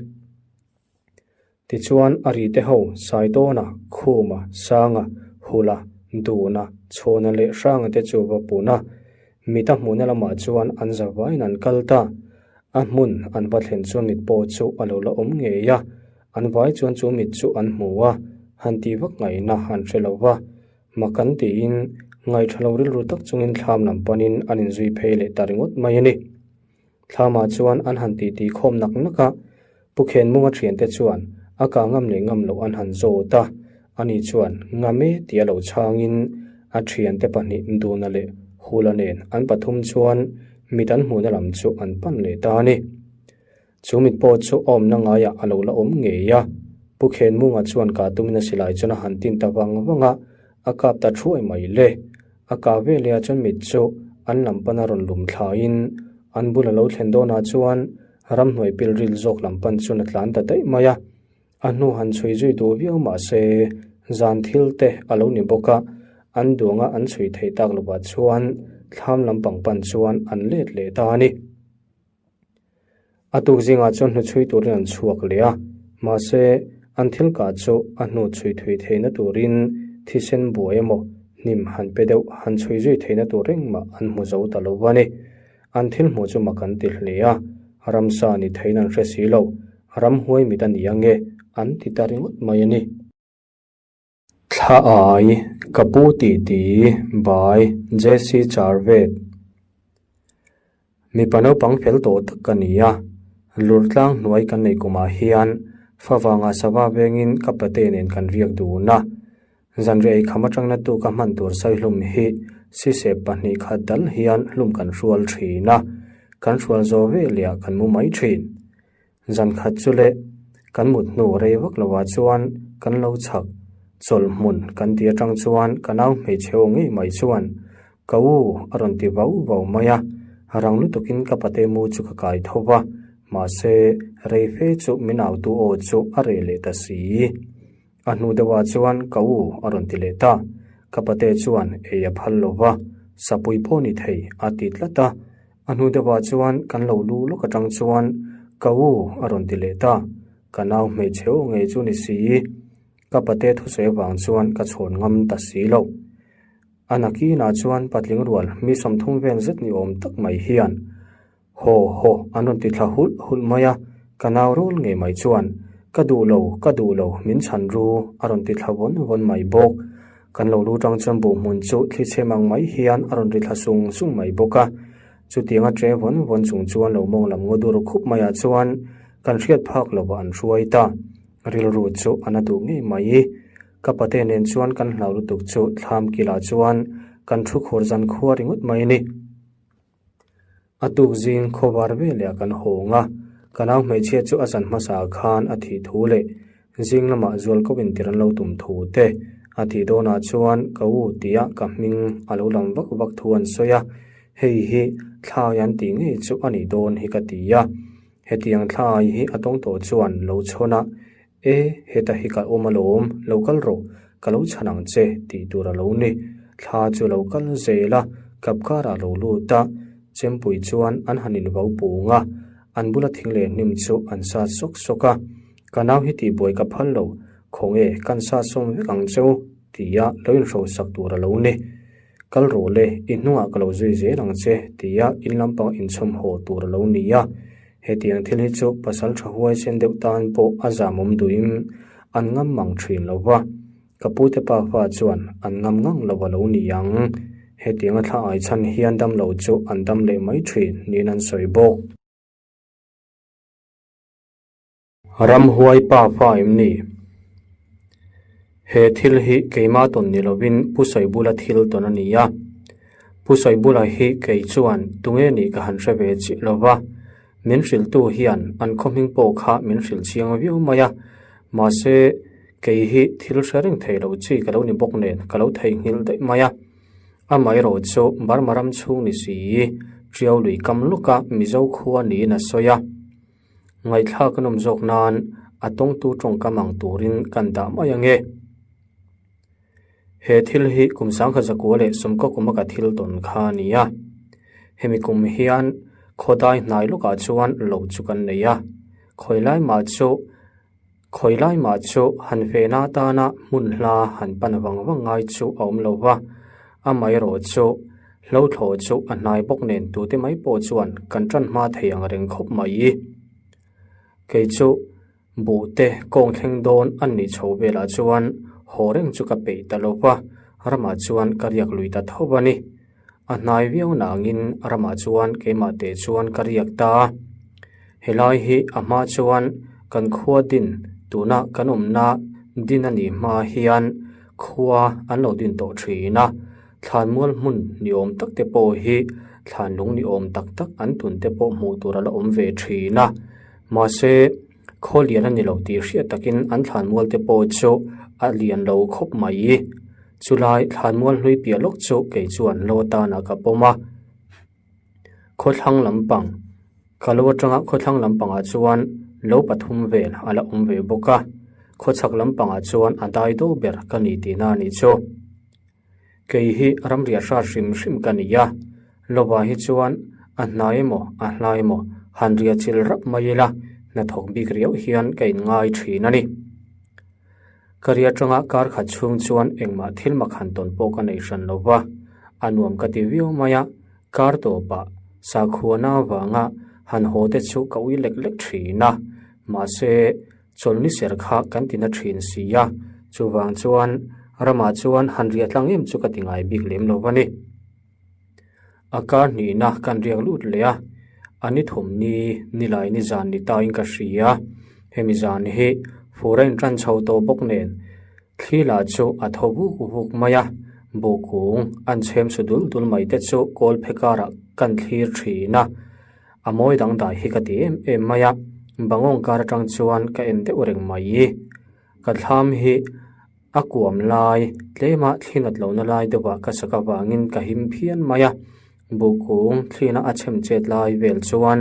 Tichuan, a rite ho, Saitawna, Khuma, Sanga, Hula, Duna, Chhawna leh Hranga te chu va pun a. Mita hmuhna lamah chuan an za vaiin an kal ta. A hmun an va thlen chuan mit pawh chu a lo la awm ngei a. An vai chuan chu mit chu an hmu a, han tih vak ngaihna an hre lo va. Mak an tiin, ngaihṭha lo rilru tak chungin thlam lam panin an inzui phei leh ta ringawt mai a ni. Thlamah chuan an han titi khawm nak nak a, Pu Khenmunga thiante chuan a kah ngam leh ngam loh an han zawt a, ani chuan ngam e tih a lo chhangin a thiante pahnih Duna leh Hula nen an pathum chuan mit an hmuhna lam chu an pan leh ta a ni. Chu mit pawh chu a awmna ngaiah a lo la awm ngei a, Pu Khenmunga chuan kah tumin a silai chuan a han tin ta vang vang a, a kap ta thuai mai le. A kah veleh ah chuan mit chu an lam pana rawn lum thlaiin an bul a lo thlen dawnah chuan ramhnuai pilril zawk lam pan chuan a tlan ta daih mai a. A hnu han chhui zui duh viau mah se zan thil te a lo ni bawk a, an duanga an chhui theih tak lovah chuan thlam lampang pan chuan an let leh ta a ni. A tuk zingah chuan hnuchhui turin an chhuak leh a, mahse, an thil kah chu a hnu chhui thui theihna turin thisen buai emaw hnim han pe deuh han chhui zui theihna tur engmah an hmu zo ta lo a ni. An thil hmuh chu mak an ti hle a, ramsa ni theiin an hre si lo, ramhuai mit a ni ange an ti ta ringawt mai a ni. Thla ai, ka pu tih ti, by JC Charvet. Mipa naupang fel tawh tak ka ni a, lurtlang hnuai kan nei kumah hian favanga sava vengin ka pate nen kan riak dun a. Zanriah eikham atang na tu ka hman tur saihlum hi sisep pahnih khat dal hian hlum kan hrual thin a, kan hrual zawh veleh kan mu mai thin. Zan khat chu le, kan mut hnu rei vak lovah chuan kan lo chhak chawlh hmun kan ti atang chuan ka nau hmeichhe aw ngei mai chuan ka u a rawn ti vau vau mai a, rang lutukin ka pate mu chu ka kai tho va, mahse rei fe chu min autu aw chu a reh leh ta si. A hnu deuhah chuan ka u a rawn ti leh ta. Ka pate chuan ei a phal lo va, sapui pawh ni thei a ti tlat a. A hnu deuhah chuan kan lo lu lawk atang chuan ka u a rawn ti leh ta. Ka nau hmeichhe aw ngei chu ni si. Ka pate thusawi avang chuan ka chhawn ngam ta si lo. A nakinah chuan patling rual mi 30 vel zet ni awm tak mai hian Haw haw an rawn ti thla hulh hulh mai a, ka nau rawl ngei mai chuan, Ka duh lo, ka duh lo, min chhan ru, a rawn ti thla vawn vawn mai bawk. Kan lo lu tang chuan buh hmun chu thli chhem ang mai hian a rawn ri thla sung sung mai bawk a. Chutianga ṭe vawn vawn chung chuan lo mawng lam ngaw dur khup maiah chuan kan hriat phak lovah an hruai ta. Rilru chu a na duh ngei mai. Ka pate nen chuan kan hlau lutuk chu thlam kilah chuan kan thu khur zan khua ringawt mai a ni. A tuk zing khawvar veleh kan hawng a, ka nau hmeichhia chu a zan hmasa khan a thih thu leh zing lamah zual ko intir an lo tum thu te a tih dawnah chuan ka u tia ka hming a lo lam vak vak thu an sawi a, hei hi thlai an tih ngei chu a nih dawn hi ka ti a, hetiang thlai hi a tawng tawh chuan lo chhawn a, E, heta hi ka awm alawm, lo kal rawh, ka lo chhan ang che, tih tur a lo ni. Thla chu lo kal zel a, kapkarah a lo lut a, chempui chuan an han invo pung a, an bula thing leh hnim chu an sat sawk sawk a. Ka nau hi tihbuai ka phal lo, khawnge kan sat sawm vek ang cheu, tia lo inhrosak tur a lo ni. Kal rawh le, i hnungah ka lo zui zel ang che, tia in lampang inchhawm haw tur a lo ni a. Hetiang thil hi chu pasal tha huaisen deuh tan pawh a zamawm duhin an ngam mang thin lo va. Ka pute pafa chuan an ngam ngang lo a lo ni ang. Hetianga thla ai chhan hian damlo chu an dam leh mai thin niin an sawi bawk. Ramhuai pa fa em ni? He thil hi keimah tawn ni lovin Pu Sawibula thil tawn a ni a. Pu Sawibula hi kei chuan tunge nih ka han hre ve chiah lo va, min hrilhtu hian an khaw hming pawh kha min hrilh chiang viau mai a, mahse kei hi thil hre reng thei lo chi ka lo ni bawk nen ka lo theihnghilh daih mai a. Amaherawh chu Burma ram chhung ni si Tiau lui kam lawka Mizo khua niin a sawi a. Ngaihthlak a nawm zawk nan a tawngtu tawngkam ang turin kan dah mai ange. He thil hi kum sangkhat zakua leh sawmkaw kuma ka thil tawn kha a ni a. Hemi kum hian khawdai hnai lawkah chuan lo chu kan nei a. Khawi lai mah chu khawi lai mah chu han vehna atana hmun hla han pan vang vang ngai chu a awm lo va. Amaherawh chu Hlo thlawh chu a hnai bawk nen tute mai pawh chuan kan tan hma thei ang reng khawp mai. Kei chu buh te kawng thleng dawn an nih chho velah chuan haw reng chu ka peih ta lo va, ramah chuan ka riak lui ta tho a ni. A hnai viau nangin ramah chuan keimah teh chuan ka riak ta a. Helai hi a hma chuan kan khua din tuna kan awmna din a nih hma hian khua an lo din tawh thin a. Thlanmual hmun ni awm tak te pawh hi thlanlung ni awm tak tak an tun te pawh hmuh tur a la awm ve thin a, mahse khaw lian a ni lo tih hriat takin an thlanmual te pawh chu a lian lo khawp mai. Chulai thlanmual hlui piah lawk chu kei chuan lo atana ka pawm a, khawthlang lampang ka lo atanga khawthlang lampangah chuan lo pathum vel a la awm ve bawk a, khawchhak lampangah chuan a dai do ber ka ni tihna a nih chu. Kei hi ramriah hrat hrim hrim ka ni a, lovah hi chuan a hnai emaw a hlai emaw han riah chil rap mai ila hnathawk bik riau hian ka inngai thin a ni. Ka ri atanga kar khat chhung chuan engmah thil mak han tawn pawh ka nei hran lo va, a nuam ka ti viau mai a, kar tawpah sakhuana avanga han haw te chu ka ui lek lek thin a, mahse Chawlhni ser kha kan ti na thin si a, chuvang chuan ramah chuan han riah tlang em chu ka ti ngai bik lem lo a ni. A kar hnihna kan riak lut leh a, a ni thum ni nilai ni zan ni tauin ka hria. Hemi zan hi fur a intan chho tawh bawk nen thli lah chu a tho vuk vuk mai a, buh kung an chhem su dul dul mai te chu kawl phe karah kan thlir thin a. A mawi dangdai hi ka ti em em mai a, bangawng kar atang chuan ka en deuh reng mai. Ka thlam hi a kuam lai tlema thlinat lohna lai deuhah ka sak avangin ka him phian mai a, buhkung thlina a chhem chet lai vel chuan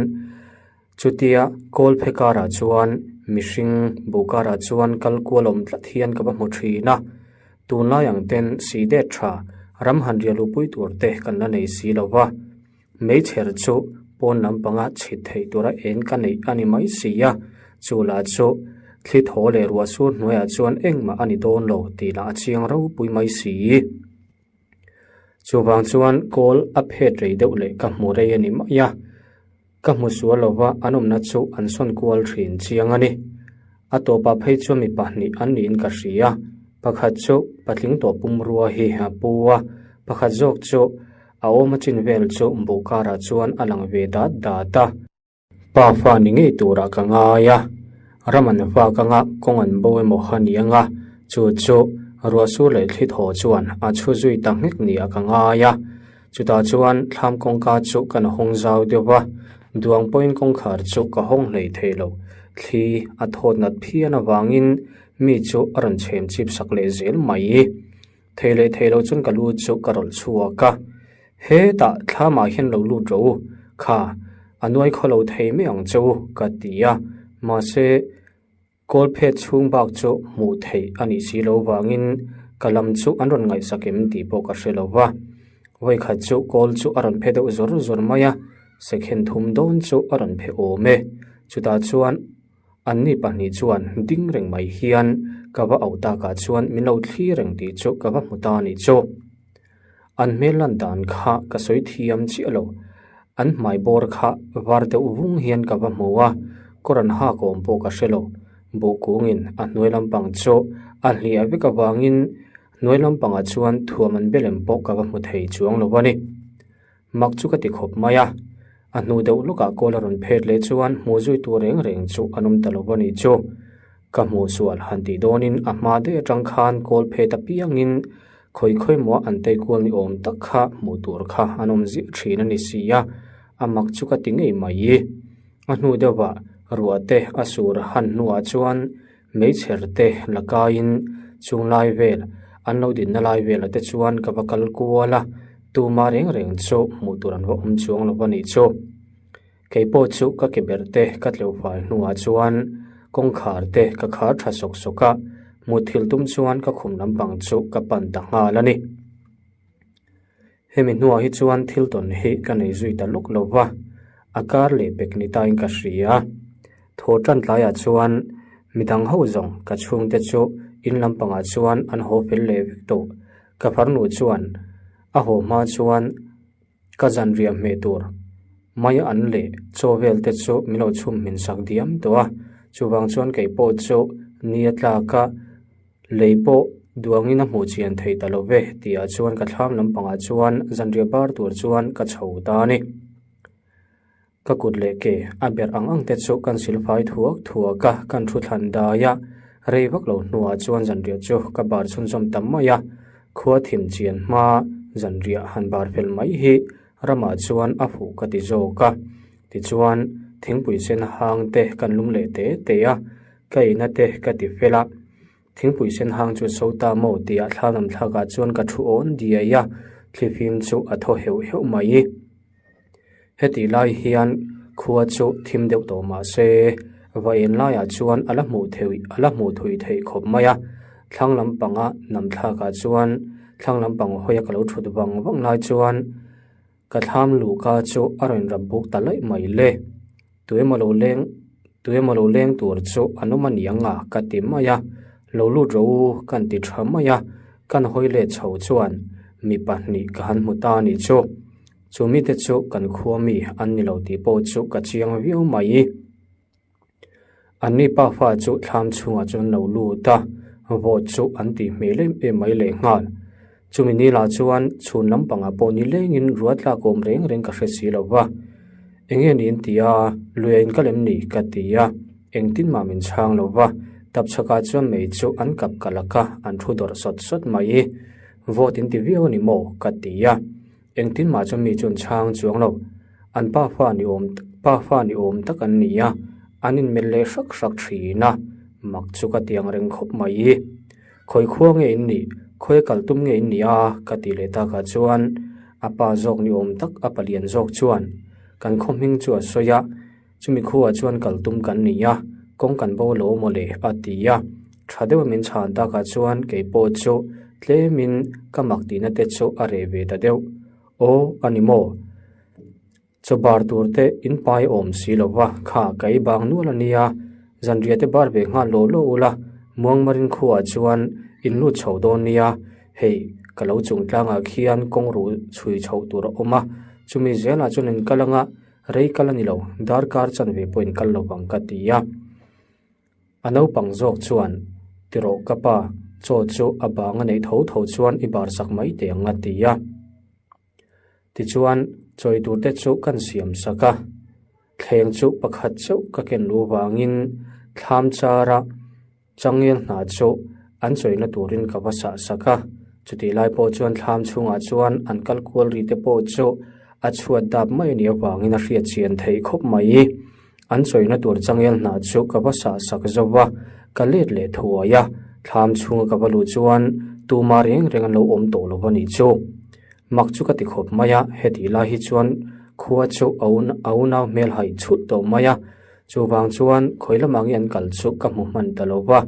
chutia kawl phe karah chuan mihring buh karah chuan kal kual awm tlat hian ka va hmu thin a, tunlai ang ten si det tha ram han riah luhpui tur te kan la nei si lo va. Hmeichher chu pawn lampanga chhit theih tura eng ka neih a ni mai si a, chu lah chu thli thaw leh ruah sur hnuaiah chuan engmah a ni dawn lo tih lah a chiang ropui mai si. Chuvang chuan kawl a phet rei deuh leh ka hmu rei a ni mai a, ka hmu sual lova an awmna chu an sawn kual thin chiang a ni. A tawpah phei chuan mi pahnih an niin ka hria, pakhat chu patling tawh pumrua hi a pu a, pakhat zawk chu A awm a chin vel chu buh karah chuan a lang ve dat dat a. Pa fa ni ngei turah ka ngai a, ram an vak anga kawng an bo emaw a ni anga, chu chu ruah sur leh thli thaw chuan a chhu zui ta nghek nia ka ngai a. Chutah chuan thlam kawngka chu kan hawng zau deuh va, duang pawhin kawngkhar chu ka hawng hlei thei lo, thli a thawt nat phian avangin mi chu a rawn chhem chip sak leh zel mai. Thei leh thei lo chuan ka lu chu ka rawlh chhuak a, hetah thlamah hian lo lut rawh u, kha a nuai khaw lo thei mai ang che u ka ti a, mahse kawl phet chhung bak chu hmuh theih a nih si lo vangin ka lam chu an rawn ngaihsak em tih pawh ka hre lo va, vawikhat chu kawl chu a rawn phe deuh zawr zawr mai a, second thum dawn chu a rawn phe awm e, chutah chuan. Anni pahnih chuan ding reng mai hian ka va auh takah chuan min lo thli reng tih chu ka va hmu ta a nih chu. An hmel lan dan kha ka sawi thiam chiah lo. An hmai bawr kha var deuh vung hian ka va hmu a, kawr an hak awm pawh ka hre lo. Buh kungin a hnuai lampang chu a hliah vek avangin hnuai lampangah chuan thuam an belem pawh ka va hmu thei chuang lo a ni. Mak chu ka ti khawp mai a, a hnu deuh lawkah kawl a rawn phet leh chuan hmuh zui tur reng reng chu an awm ta lo a nih chu. Ka hmuh sual han tih dawnin a hma daih atang khan kawl phet apiangin khawi khawi maw an tei kual ni awm tak kha hmuh tur kha an awm ziah thin a ni si a, a mak chu ka ti ngei mai. A hnu deuhah ruah te a sur han hnuah chuan Meichher te la kaiin chung lai vel an lo dinna lai velah te chuan ka va kal kual a, tuma reng reng chu hmuh tur an va awm chuang lo a nih chu. Kei pawh chu ka ke ber te ka tleuh fai hnuah chuan kawngkhar te ka khar tha sawk sawk a, mutthilh tum chuan ka khum lampang chu ka pan ta nghal a ni. Hemi hnuah hi chuan thil tawn hi ka nei zui ta lawk lo va, a kar leh pek ni tain ka hria. Thaw tan tlaiah chuan midang ho zawng ka chhungte chu in lampangah chuan an haw fel leh vek tawh. Ka farnu chuan a haw hma chuan ka zanriah hmeh tur mai an leh chaw vel te chu min lo chhum hmin sak diam tawh a, chuvang chuan kei pawh chu ni a tlak a. Lei pawh duangin a hmuh chian thei ta lo ve tihah chuan ka thlam lampangah chuan zanriah bar tur chuan ka chho ta a ni. Ka kut leh ke a berh ang ang te chu kan silfai thuak thuak a, kan thu thlan dai a, rei vak lo hnuah chuan zanriah chu ka bar chhunzawm ta mai a, khua thim chian hma zanriah han bar fel mai hi ramah chuan a fuh ka ti zawk a. Tichuan thingpui sen hang te kan lum leh te te a, Ka ina te ka ti fel a, thingpui sen hang chu so ta maw tih ah thlanam thlak ah chuan ka thu awn diai a, thlifim chu a thaw heuh heuh mai. Hetih lai hian khua chu thim deuh tawh mah se, va en lai ah chuan a la hmuh theih a la hmuh thui theih khawp mai a, thlang lampanga nam thlak ah chuan thlang lampang hawi a ka lo thut vang vang lai chuan Ka thlam luhka chu a rawn rap buk ta laih mai le. Tuemaw lo leng tuemaw lo leng tur chu an awm a niang a ka ti mai a, lo lut rawh u kan ti tha mai a, kan hawi let chho chuan mi pahnih ka han hmu ta a nih chu. Chu mite chu kan khua mi an ni lo tih pawh chu ka chiang viau mai. Anni pafa chu thlam chhungah chuan lo lut a, vawt chu an tih hmel em em mai leh nghal. Chumi ni lah chuan chhun lampangah pawh ni lengin ruat tlak awm reng reng ka hre si lo va. Eng nge niin ti a, lui a inkal em ni? ka ti a, engtin mah min chhang lo va, tapchhakah chuan mei chu an kap kalak a, an thu dawrh sawt sawt mai. Vawt in ti viau a ni maw? ka ti a. Engtin mah chu mi chuan chhang chuang lo. An pa fa ni awm pa fa ni awm tak an ni a, an inmelh leh hrak hrak thin a, mak chu ka ti ang reng khawp mai. Khawi khua nge in nih, khawi kal tum nge in nih a? ka ti leh takah chuan a pa zawk ni awm tak a palian zawk chuan kan khaw hming chu a sawi a, chumi khuaah chuan kal tum kan ni a, kawng kan bo lo mawle a ti a. Tha deuh min chhan takah chuan kei pawh chu tlemin ka mak tihna te chu a reh ve ta deuh. Aw, a ni maw? Chaw bar tur te in pai awm si lo va, kha ka ei bang nual a nia, zanriah te bar ve nghal law law ula, Muangmarin khuaah chuan in lut chho dawn nia, hei ka lo chung tlangah khian kawng ruh chhui chhoh tur a awm a, chumi zelah chuan in kal anga rei kal a ni lo, darkar chanve pawh in kal lo vang ka ti a. A naupang zawk chuan, Tirawh ka pa, chaw chu a bang a neih tho tho chuan i bar sak mai teh ang a ti a. Tichuan, chawi tur te chu kan siam sak a. Thleng chu pakhat chauh ka ken lu vangin thlam chara changel hna chu an chawina turin ka va sah sak a. Chutih lai pawh chuan thlam chhungah chuan an kal kual ri te pawh chu a chhuat dap mai a nih avangin a hriat chian theih khawp mai. An chawina tur changel hna chu ka va sah sak zo va, ka let leh thuai a, thlam chhunga ka va luh chuan tuma reng reng an lo awm tawh lo va nih chu. Mak chu ka ti khawp mai a, hetih lai hi chuan khua chu a a unau hmel haih chhut tawh mai a, chuvang chuan khawi lamah nge an kal chu ka hmu hman ta lo va,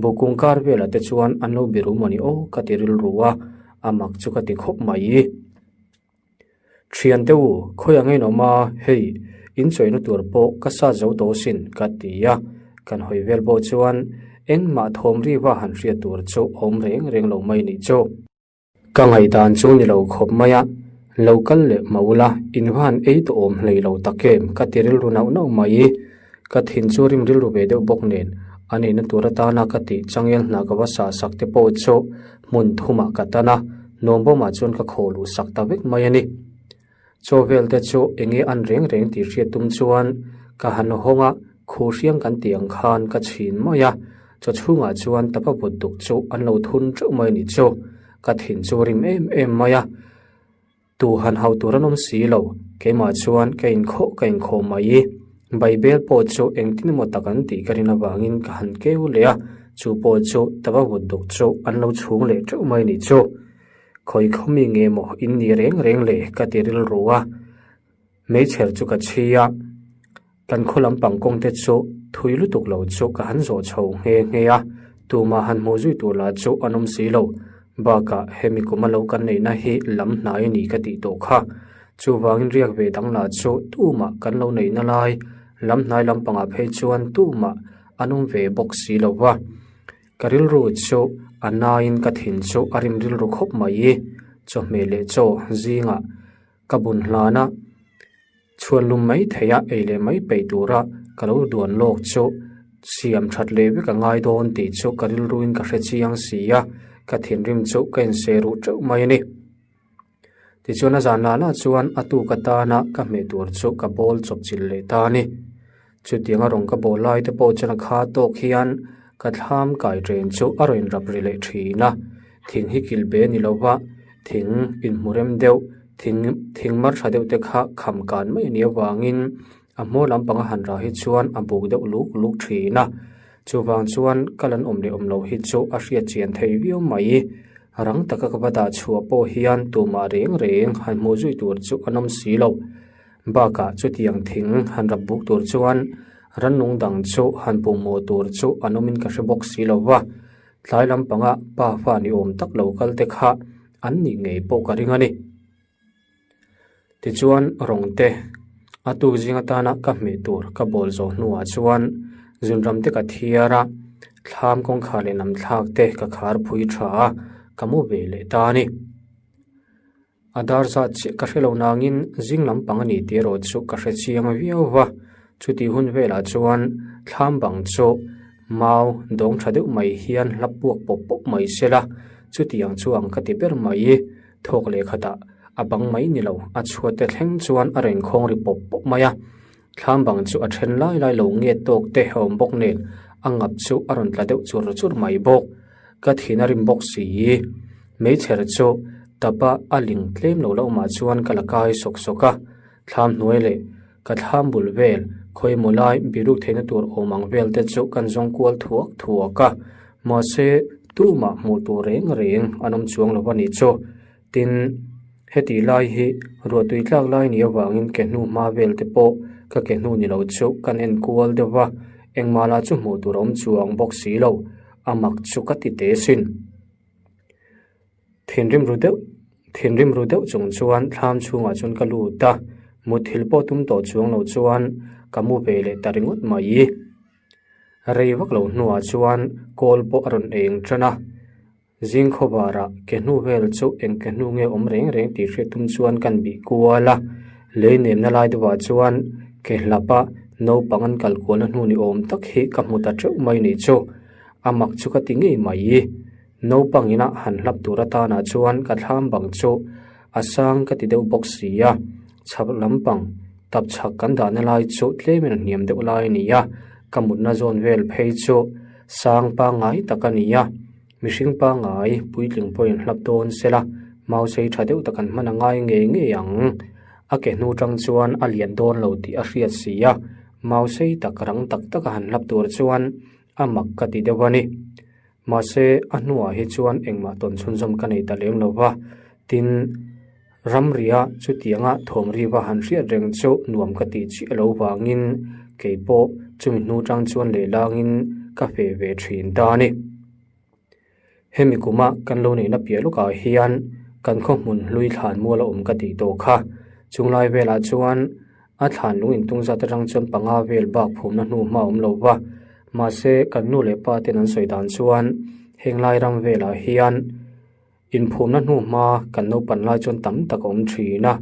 bukung kar velah te chuan an lo biru maw ni aw ka ti rilru a, a mak chu ka ti khawp mai. Thiante u, khawi ang in awm a, hei, in chawina tur pawh ka sat zo tawh sin, ka ti a. Kan hawi vel pawh chuan engmah thawm riva han hriat tur chu awm reng reng lo mai nih chu. Ka ngaihdan chu ni lo khawp mai a, lo kal leh mah ula in va han ei tawh awm hlei lo tak em ka ti rilru nauh nauh mai. Ka thin chu rim rilru ve deuh bawk nen a neihna tur atana ka tih changel hna ka va sah sak te pawh chu hmun thumah ka tan a, nuambawmah chuan ka khaw luh sak ta vek mai a ni. Chaw vel te chu enge an reng reng tih hriat tum chuan ka han hawng a, khuh hriang kan tih ang khan ka chhin mai a, chaw chhungah chuan tapa but duk chu an lo thun teuh mai ni chu ka thin chu rim em em mai a, tu han hau tur an awm si lo, keimah chuan ka inkhawh ka inkhawh mai. Baibel pawh chu engtin emaw tak an tih ka rin avangin ka han keu leh a, chu pawh chu tapa but duk chu an lo chhung leh teuh mai ni chu. Khawi khawmi nge maw in ni reng reng le ka ti rilru a, hmeichher chu ka chhi a, kan khaw lampang kawng te chu thui lutuk lo chu ka han zawh chho nghe nghe a, tumah han hmuh zui tur lah chu an awm si lo, bakah hemi kum a lo kan neihna hi lam hnai a ni ka tih tawh kha, chuvangin riak ve dang lah chu tumah kan lo neihna lai lam hnai lampangah phei chuan tumah an awm ve bawk si lo va. Ka rilru chu a naiin ka thin chu a rim rilru khawp mai. Chawhmeh leh chaw zingah ka bun hlan a, chhuan lum mai theih a ei leh mai peih tura ka lo duan lawk chu siam that leh vek a ngai dawn tih chu ka rilruin ka hre chiang si a, ka thinrim chu ka inseh ruh teuh mai a ni. Tichuan a zan lah lah chuan a tuk atana ka hmeh tur chu ka bawl chawp chilh leh ta a ni. Chutianga rawn ka bawl lai te pawh chuan a kha tawk hian ka thlam kai chen chu a rawn rap ri leh thin a. Thing hi kilh be ni lova thing inhmu rem deuh thing thing mar tha deuh te kha kham kan mai a nih avangin a hmaw lampang a han rah hi chuan a buk deuh luk luk thin a. Chuvang chuan kal an awm leh awm loh hi chu a hriat chian thei viau mai. Rang taka ka va dah chhuah pawh hian tumah reng reng han hmuh zui tur chu an awm si lo. Bakah chutiang thing han rap buk tur chuan rannung dang chu han pumhmawh tur chu an awmin ka hre bawk si lo va. Tlai lampanga pa fa ni awm tak lo kal te kha an nih ngei pawh ka ring a ni. Tichuan rawng te a tuk zing atana ka hmeh tur ka bawl zawh hnuah chuan zunram te ka thiar a, thlam kawngkhar leh lam thlak te ka khar phui tha a, ka mu ve leh ta a ni. A dar zat chiah ka hre lo nangin zing lampang a ni tih erawh chu ka hre chiang viau va, chutih hun velah chuan thlam bang chu mau dawng tha deuh mai hian hla puak pawp pawp mai sela, chutiang chu ang ka ti ber mai. Thawk leh khatah a bang mai ni lo, a chhuat te thleng chuan a rawn khawng ri pawp pawp mai a. Thlam bang chu a then lai lai lo nge tawk te a awm bawk nen a ngap chu a rawn tla deuh chur chur mai bawk. Ka thin a rim bawk si. Hmeichher chu tapa a ling tlem lo loh mah chuan ka la kai sawk sawk a. Thlam hnuai leh ka thlam bul vel khawi emaw lai biruk theihna tur awm ang vel te chu kan zawng kual thuak thuak a, mahse tumah hmuh tur reng reng an awm chuang lo a nih chu. Tin, heti lai hi ruahtui tlak lai nih avangin ke hnu hma vel te pawh ka ke hnu ni lo chu kan en kual deuh va, engmah lah chu hmuh tur a awm chuang bawk si lo, a mak chu ka ti teh sin. Thinrim ru deuh thinrim ru deuh chung chuan thlam chhungah chuan ka lut a, mutthilh pawh tum tawh chuang lo chuan ka mu ve leh ta ringawt mai. Rei vak lo hnuah chuan kawl pawh a rawn eng tan a, zing khawvarah ke hnu vel chu eng ke hnu nge awm reng reng tih hriat tum chuan kan bih kual a, lei nemna lai deuhah chuan ke hlapa naupang an kal kualna hnu ni awm tak hi ka hmu ta teuh mai nih chu, a mak chu ka ti ngei mai. Naupang ina han hlap tur atanah chuan ka thlam bang chu a sang ka ti deuh bawk si a, chhak lampang tap chhak kan dahna lai chu tlemin a hniam deuh lai a ni a, ka mutna zawn vel phei chu sang pangngai tak a ni a, mihring pangngai puitling pawhin hlap dawn sela mau sei tha deuh tak an hman a ngai ngei ngei ang. A ke hnu tang chuan a lian dawn lo tih a hriat si a, mau sei tak rang tak tak a han hlap tur chuan a mak ka ti deuh a ni. Mahse, a hnuah hi chuan engmah tawn chhunzawm ka nei ta lem lo va, tin, ramria chutianga thawmriva han hriat reng chu nuam ka tih chiah lo vangin kei pawh chumi hnu tang chuan lehlangin ka feh ve thin ta a ni. Hemi kuma kan lo neihna piah lawkah hian kan khaw hmun hlui thlan mual a awm ka tih tawh kha. Chunglai velah chuan A thlan lung intung zat atang chuan panga vel bak phumna hnu hma a awm lo va, mahse kan nu leh pa ten an sawi dan chuan heng lai ram velah hian Inphumna hnuhma kan naupan lai chuan tam tak a awm thin a,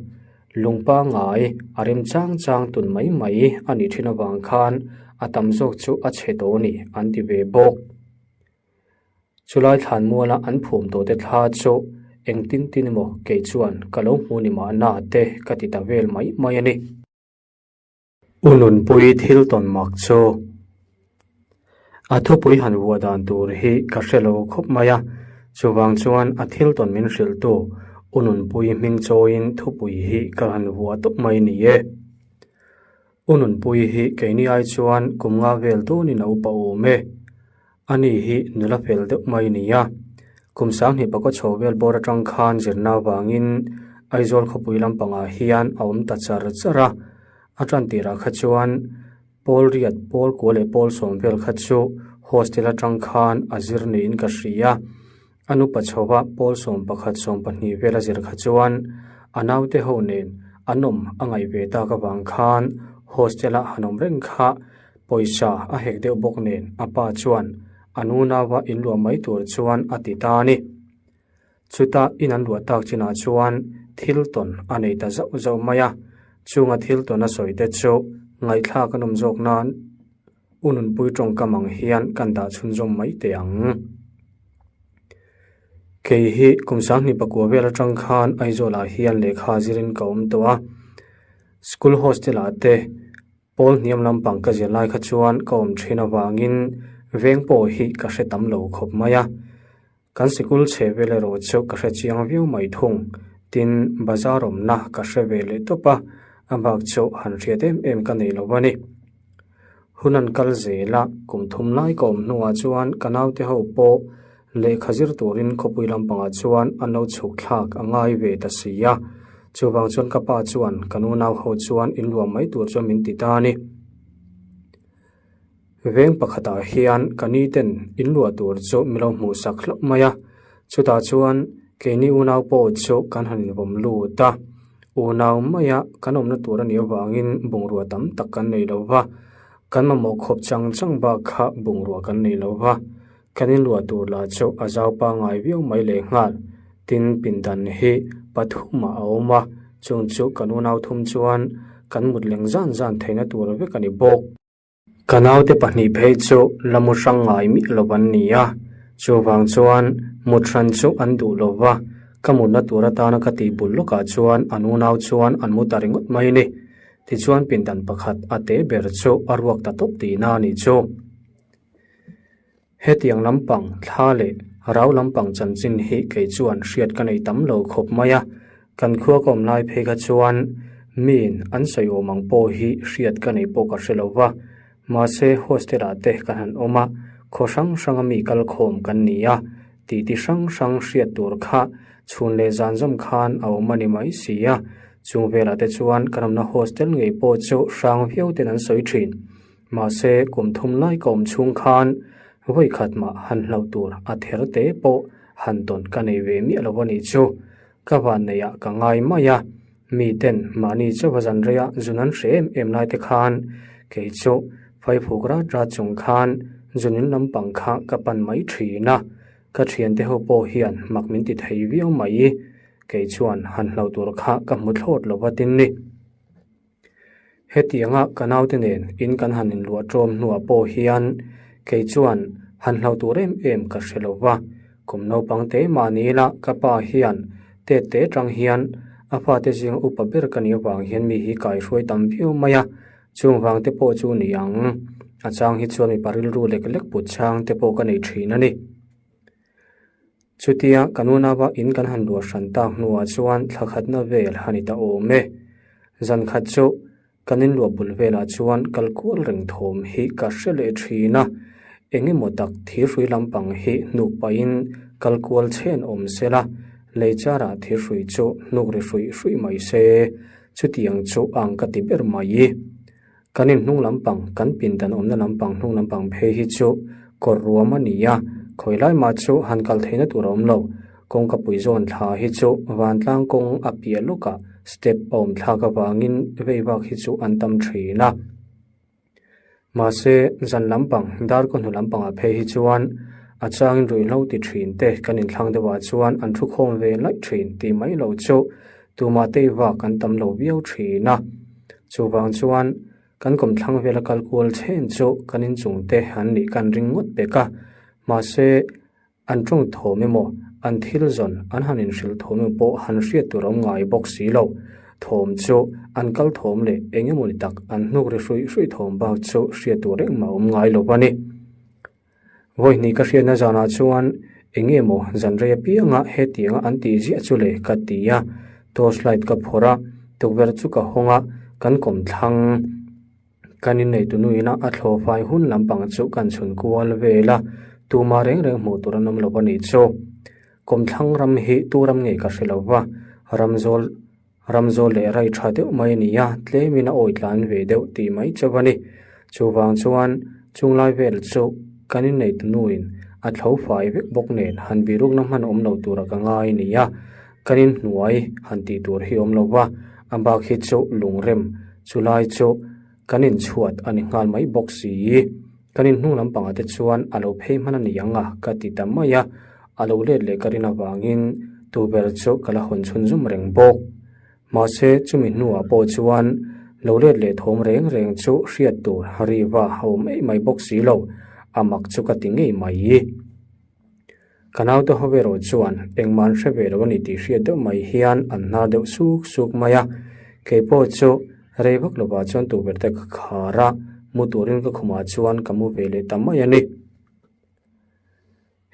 lung pangngai a rem chang chang tun mai mai a nih thin avang khan a tam zawk chu a chhe tawh a ni an ti ve bawk. Chulai thlanmuala an phum tawh te thla chu engtin tin emaw kei chuan ka lo hmu ni mahna te ka ti ta vel mai mai a ni. U Nunpui thil tawn mak chu a thupui han vuah dan tur hi ka hre lo khawp mai a, chuvang chuan a thil tawn min hrilhtu U Nunpui hming chawiin thupui hi ka han vuah tawp mai ni e. U Nunpui hi keini ai chuan kum nga vel dawnin a upa awm e. Ani hi nula fel deuh mai ni a, kum sanghnih pakua chho vel bawr atang khan zirna avangin Aizawl khawpui lampangah hian a awm ta char char a, a tan tirah kha chuan pawl riat pawl kua leh pawl sawm vel kha chu hostel atang khan a zir niin ka hria. A nupa chhova pawl 11 12 vel a zir kha chuan a naute ho nen an awm a ngaih ve tak avang khan hostel ah han awm reng kha pawisa a hek deuh bawk nen a pa chuan a nunauva inluah mai tur chuan a ti ta a ni. Chuta in an luah tak chinah chuan thil tawn a nei ta zauh zauh mai a, chunga thil tawn a sawi te chu ngaihthlak a nawm zawk nan U Nunpui tawngkam ang hian kan dah chhunzawm mai teh ang. Kei hi kum 20 pakua vel atang khan Aizawlah hian lehkha zirin ka awm tawh a. School hostel ah te pawl hniam lampang ka zir lai kha chuan ka awm thin avangin veng pawh hi ka hre tam lo khawp mai a. Kan sikul chhe vel erawh chu ka hre chiang viau mai thung. Tin, bazar awmna ka hre ve leh tawp a, a bak chu han hriat em em ka nei lo a ni. Hun an kal zel a, kum thum lai ka awm hnuah chuan ka naute ho pawh lehkha zir turin khawpui lampangah chuan an lo chhuk thlak a ngai ve ta si a. Chuvang chuan ka pa chuan ka nunau ho chuan inluah mai tur chuan min ti ta a ni. Veng pakhatah hian ka ni ten in luah tur chu min lo hmuh sak hlauh mai a, chutah chuan keini unau pawh chu kan han invawm lut a, unau maia kan awmna tur a nih avangin bungrua tam tak kan nei lo va, kan mamawh khawp chang chang bak kha bungrua kan nei lo va, kan inluah tur lah chu a zau pangngai viau mai lehnghal, tin pindan hi pathumah a awm a, chung chu kan unau thum chuan kan mut leng zan zan theihna tur vek a ni bawk. Ka naute pahnih phei chu la mu hrang ngai miah lo an ni a, chuvang chuan mut hran chu an duh lo va, ka mutna tur atana ka tih bul lawkah chuan an unau chuan an mu ta ringawt mai ni. Tichuan pindan pakhat a te ber chu a ruak ta tawp tihna a nih chu. Hetiang lampang thla leh rau lampang chanchin hi kei chuan hriat ka nei tam lo khawp mai a, kan khua ka awm lai phei kha chuan miin an sawi awm ang pawh hi hriat ka nei pawh ka hre lo va, mahse hostel ah te kan han awm a, khaw hrang hranga mi kal khawm kan ni a, titi hrang hrang hriat tur kha chhun leh zan zawm khan a awm a ni mai si a, chung velah te chuan kan awmna hostel ngei pawh chu hrang viau ten an sawi thin. Mahse, kum thum lai ka awm chhung khan vawi khat mah han hlauh tur a ther te pawh han tawn ka nei ve miah lo a nih chu. Ka vanneihah ka ngai mai a, miten mahni chauha zan reia zun an hre em em lai te khan kei chu Faifuk rat rat chung khan zunin lampang kha ka pan mai thin a, ka thiante ho pawh hian mak min ti thei viau mai. Kei chuan han hlauh tur kha ka hmu thlawt lo va tin ni. Hetianga ka naute nen in kan han inluah ṭawm hnuah pawh hian kei chuan han hlauh tur em em ka hre lo va, kum naupang te mahni ila ka pa hian tet te ṭang hian a fate zinga upa ber ka nih avang hian mi hi kaihruai tam viau mai a, chung vang te pawh chu ni ang. A chang hi chuan mipa rilru lek lek put chang te pawh ka nei ṭhin a ni. Chutia kan unauva in kan han luah hran tak hnuah chuan thla khatna vel a ni ta awm e. Zan khat chu kan inluah bul velah chuan kal kual reng thawm hi ka hre leh thin a, eng emaw tak thirhrui lampang hi hnuk pahin kal kual chhen awm se la, lei charah thirhrui chu hnuk ri hruih hruih mai se, chutiang chu ang ka ti ber mai. Kan in hnung lampang, kan pindan awmna lampang hnung lampang phei hi chu kawr ruam a ni a, khawi lai mah chu han kal theihna tur a awm lo. Kawngka pui zawn thla hi chu vantlang kawng a piah lawkah step a awm thlak avangin vei vak hi chu an tam thin a. Mahse, zan lampang, darkaw hnu lampangah phei hi chuan A changin ruihhlo ti thin te kan inthlang deuhah chuan an thu khawm ve laih thin tih mai loh chu tumah tei vak an tam lo viau thin a. Chuvang chuan kan kawmthlang vela kal kual chhen chu kan inchung te an nih kan ring ngawt pek a. Mahse, An tawng thawm emaw, an thil zawn an han inhrilh thawm emaw pawh han hriat tur a awm ngai bawk si lo. Thawm chu an kal thawm leh eng emaw ni tak an hnuk ri hruih hruih thawm bak chu hriat tur engmah a awm ngai lo a ni. Vawihnih ka hriatna zanah chuan eng emaw zan rei apianga hetianga an tih ziah chu le ka ti a, torch light ka phawrh a, tukverh chu ka hawng a, kan kawmthlang. Kan inneitu nuina a thlawh fai hun lampang chu kan chhun kual vel a, tumah reng reng hmuh tur an awm lo a nih chu. Kawmthlang ram hi tu ram ngei ka hre lo va, ramzawl ramzawl leh rai tha deuh mai a ni a, tlemin a awi tlan ve deuh tih mai chauh a ni. Chuvang chuan chunglai vel chu kan inneitu nuin a thlo fai vek bawk nen han birukna hman awm lo tura ka ngai a ni a, kan inhnuai han tih tur hi awm lo va, a bak hi chu lungrem Chulai chu kan inchhuat a ni nghal mai bawk si. Kan inhnung lampangah te chuan a lo phei hman a ni ang a ka ti ta mai a, a lo let leh ka rin avangin tuber chu ka la hawn chhun zum reng bawk. Mahse chumi hnuah pawh chuan lo let leh thawm reng reng chu hriat tur riva a awm eih mai bawk si lo, a mak chu ka ti ngei mai. Ka naute ho erawh chuan engmah an hre ve lo a ni tih hriat deuh mai hian an hnar deuh suk suk mai a, kei pawh chu rei vak lovah chuan tukverh te ka khar a, mu turin ka khumah chuan ka mu ve leh ta mai a ni.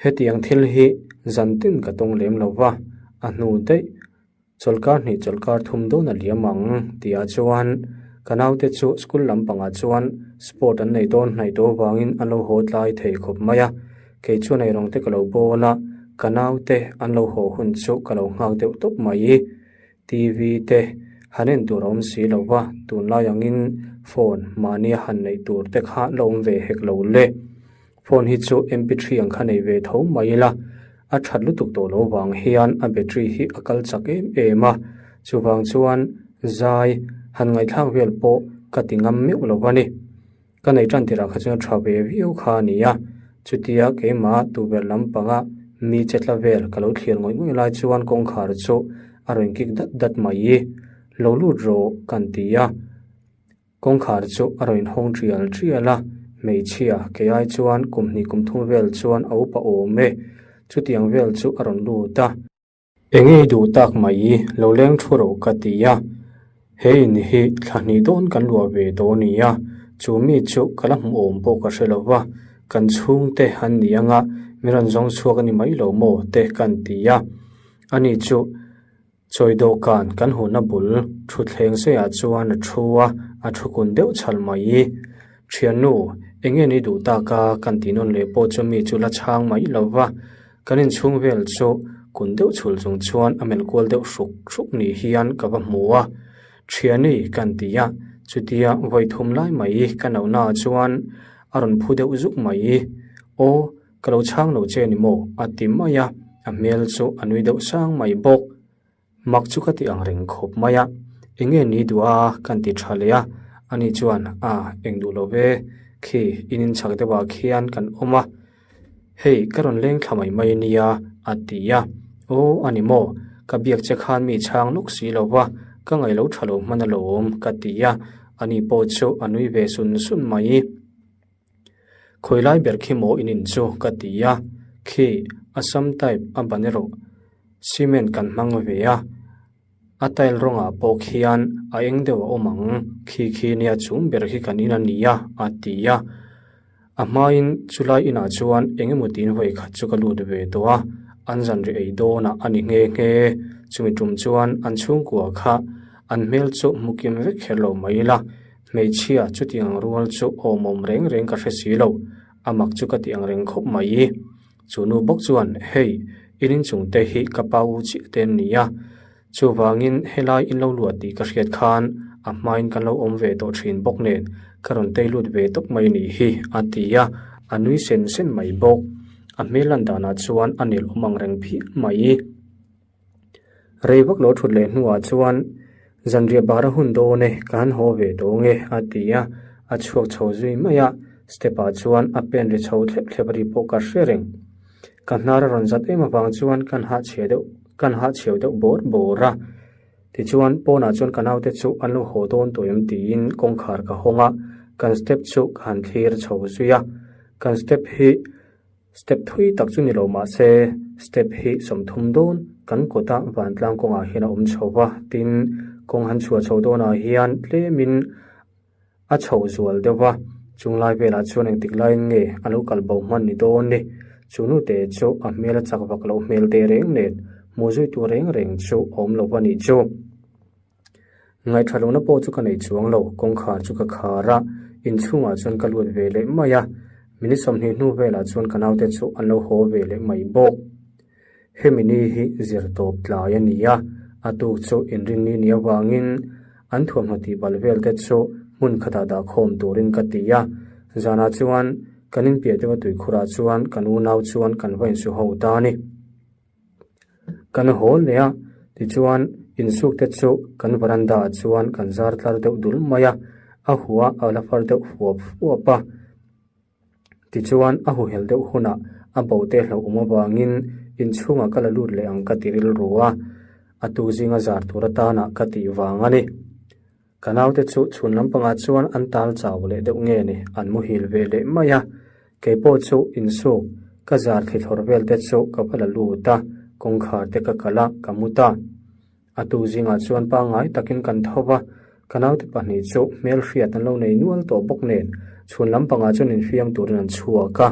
Hetiang thil hi zan tin ka tawng lem lo va, a hnu daih Chawlhkar hnih chawlhkar thum dawn a liam ang tihah chuan ka naute chu school lampangah chuan sport an nei dawn hnaih tawh avangin an lo haw tlai thei khawp mai a, kei chuan eirawng te ka lo bawl a, ka naute an lo haw hun chu ka lo nghak deuh tawp mai. TV te han en tur a awm si lo va, tunlai angin phone mahnia han neih tur te kha la awm ve hek lo le. Phone hi chu mp3 ang kha nei ve tho mai ila, a that lutuk tawh lo vang hian a battery hi a kal chak em em a, chuvang chuan zai han ngaihthlak vel pawh ka ti ngam meuh lo a ni. Ka nei tan tirah kha chuan tha ve viau kha a ni a, chutia keimah tukverh lampanga mi che tla vel ka lo thlir ngawih ngawih lai chuan kawngkhar chu a rawn kik dat dat mai, lo lut rawh kan ti a. Kawngkhar chu a rawn inhawng tial tial a, hmeichhia kei ai chuan kum hnih kum thum vel chuan a upa awm e. Chutiang vel chu a rawn lut a. Enge i duh tak mai, lo leng thu rawh ka ti a. He in hi thla hnih dawn kan luah ve tawh a ni a, chu mi chu ka la hmu awm pawh ka hre lo va, kan chhungte an ni anga mi rawn zawng chhuak a ni mai lo maw te kan ti a. Ani chu. Chawi dawhkan kan huna bul thutthleng seiah chuan a thu a, a thu kun deuh chhal mai. Thiannu, eng nge ni duh tak a kan tih nawn leh pawh chu mi chu la chhang mai lo va, kan inchhung vel chu kun deuh chhul chung chuan a melh kual deuh hruk hruk ni hian ka va hmu a. Thiani kan ti a, chutia vawi thum lai mai ka nohnaah chuan a rawn phu deuh zuk mai. Aw. Ka lo chhang lo che ni maw? a ti mai a, a hmel chu a nui deuh sang mai bawk. Mak chu ka ti ang reng khawp mai a, Eng nge ni duh a? kan ti tha leh a, ani chuan, A, eng duh lo ve, khi in inchhak deuhah khian kan awm a, hei ka rawn leng thla mai mai nia, a ti a. Aw, a ni maw? Ka biak che khan mi chhang lawk si lo va, ka ngaih lo tha lo hman alawm, ka ti a, ani pawh chu a nui ve sun sun mai. Khawi lai ber khi maw in in chu ka ti a, khi Assam type a ban erawh cement kan hmang ve a, a tile rawngah pawh khian a eng deuh a awm ang, khi khi nia chung ber khi kan in a ni a a ti a. A hmain chulai inah chuan eng emaw tiin vawi khat chu ka lut ve tawh a, an zanri ei dawnah a ni nghe nghe, chumi tum chuan an chhungkua kha an hmel chu hmu kim vek kher lo mai ila, Hmeichhia chutiang ang rual chu awmawm reng reng ka hre si lo, a mak chu ka ti ang reng khawp mai. Chu nu bawk chuan, Hei, in inchung te hi ka pa u chiah te an ni a, chuvangin helai in lo luah tih ka hriat khan a hmain kan lo awm ve tawh thin bawk nen ka rawn tei lut ve tawp mai nih hi, a ti a, a nui sen sen mai bawk. A hmel lan danah chuan a nel awm ang reng phian mai. Rei vak lo thut leh hnuah chuan zanriah bara hun dawn e, ka han haw ve tawh nge a ti a, a chhuak chho zui mai a, step ah chuan a pen ri chho thlep thlep ri pawh ka hre reng. Ka hnar a rawn zat em avang chuan kan hahchhiah deuh kan hahchhiau deuh bawr bawr a. Tichuan pawnah chuan ka naute chu an lo haw dawn tawh em tiin kawngkhar ka hawng a, kan step chu ka han thlir chho zui a. Kan step hi step thui tak chu ni lo mahse step hi 30 dawn kan kawta vantlang kawngah hian a awm chho va, tin kawng han chhuah chho dawnah hian tlemin A chho zual deuh va, chung lai velah chuan engtik laiin nge a lo kal bo hman ni dawn ni? Chu nute chu a hmel a chak vak loh hmel teh reng nen hmuh zui tur reng reng chu a awm lo va nih chu. Ngaihṭha lohna pawh chu ka nei chuang lo, kawngkhar chu ka khar a, inchhungah chuan ka lut ve leh mai a, minute 20 hnu velah chuan ka naute chu an lo haw ve leh mai bawk. Hemi ni hi zir tawp tlai a ni a, a tuk chu inrinni ni avangin an thuamhnaw tih bal vel te chu hmun khatah dah khawm turin ka ti a. Zanah chuan kan inpiah deuh a tuikhurah chuan kan unau chuan kan va insu ho ta a ni. Kan haw leh a, tichuan insuk te chu kan veranda ah chuan kan zar tlar deuh dul mai a, a hua a la far deuh fuap fuap a. Tichuan, a huhel deuh hunah a bote hlauhawm avangin inchhungah ka la lut leh ang ka ti rilru a, a tu zinga zar tur atana ka tih vang a ni. Ka naute chu chhun lampangah chuan an tal chau leh deuh nge ni, an muhil ve leh mai a. Kei pawh chu insuk ka zar thlithlawr vel te chu ka va la lut a, kawngkhar te ka kalh a, ka mu ta. A tu zingah chuan pangngai takin kan tho va, ka naute pahnih chu hmelhriat an lo nei nual tawh bawk nen chhun lampangah chuan infiam turin an chhuak a,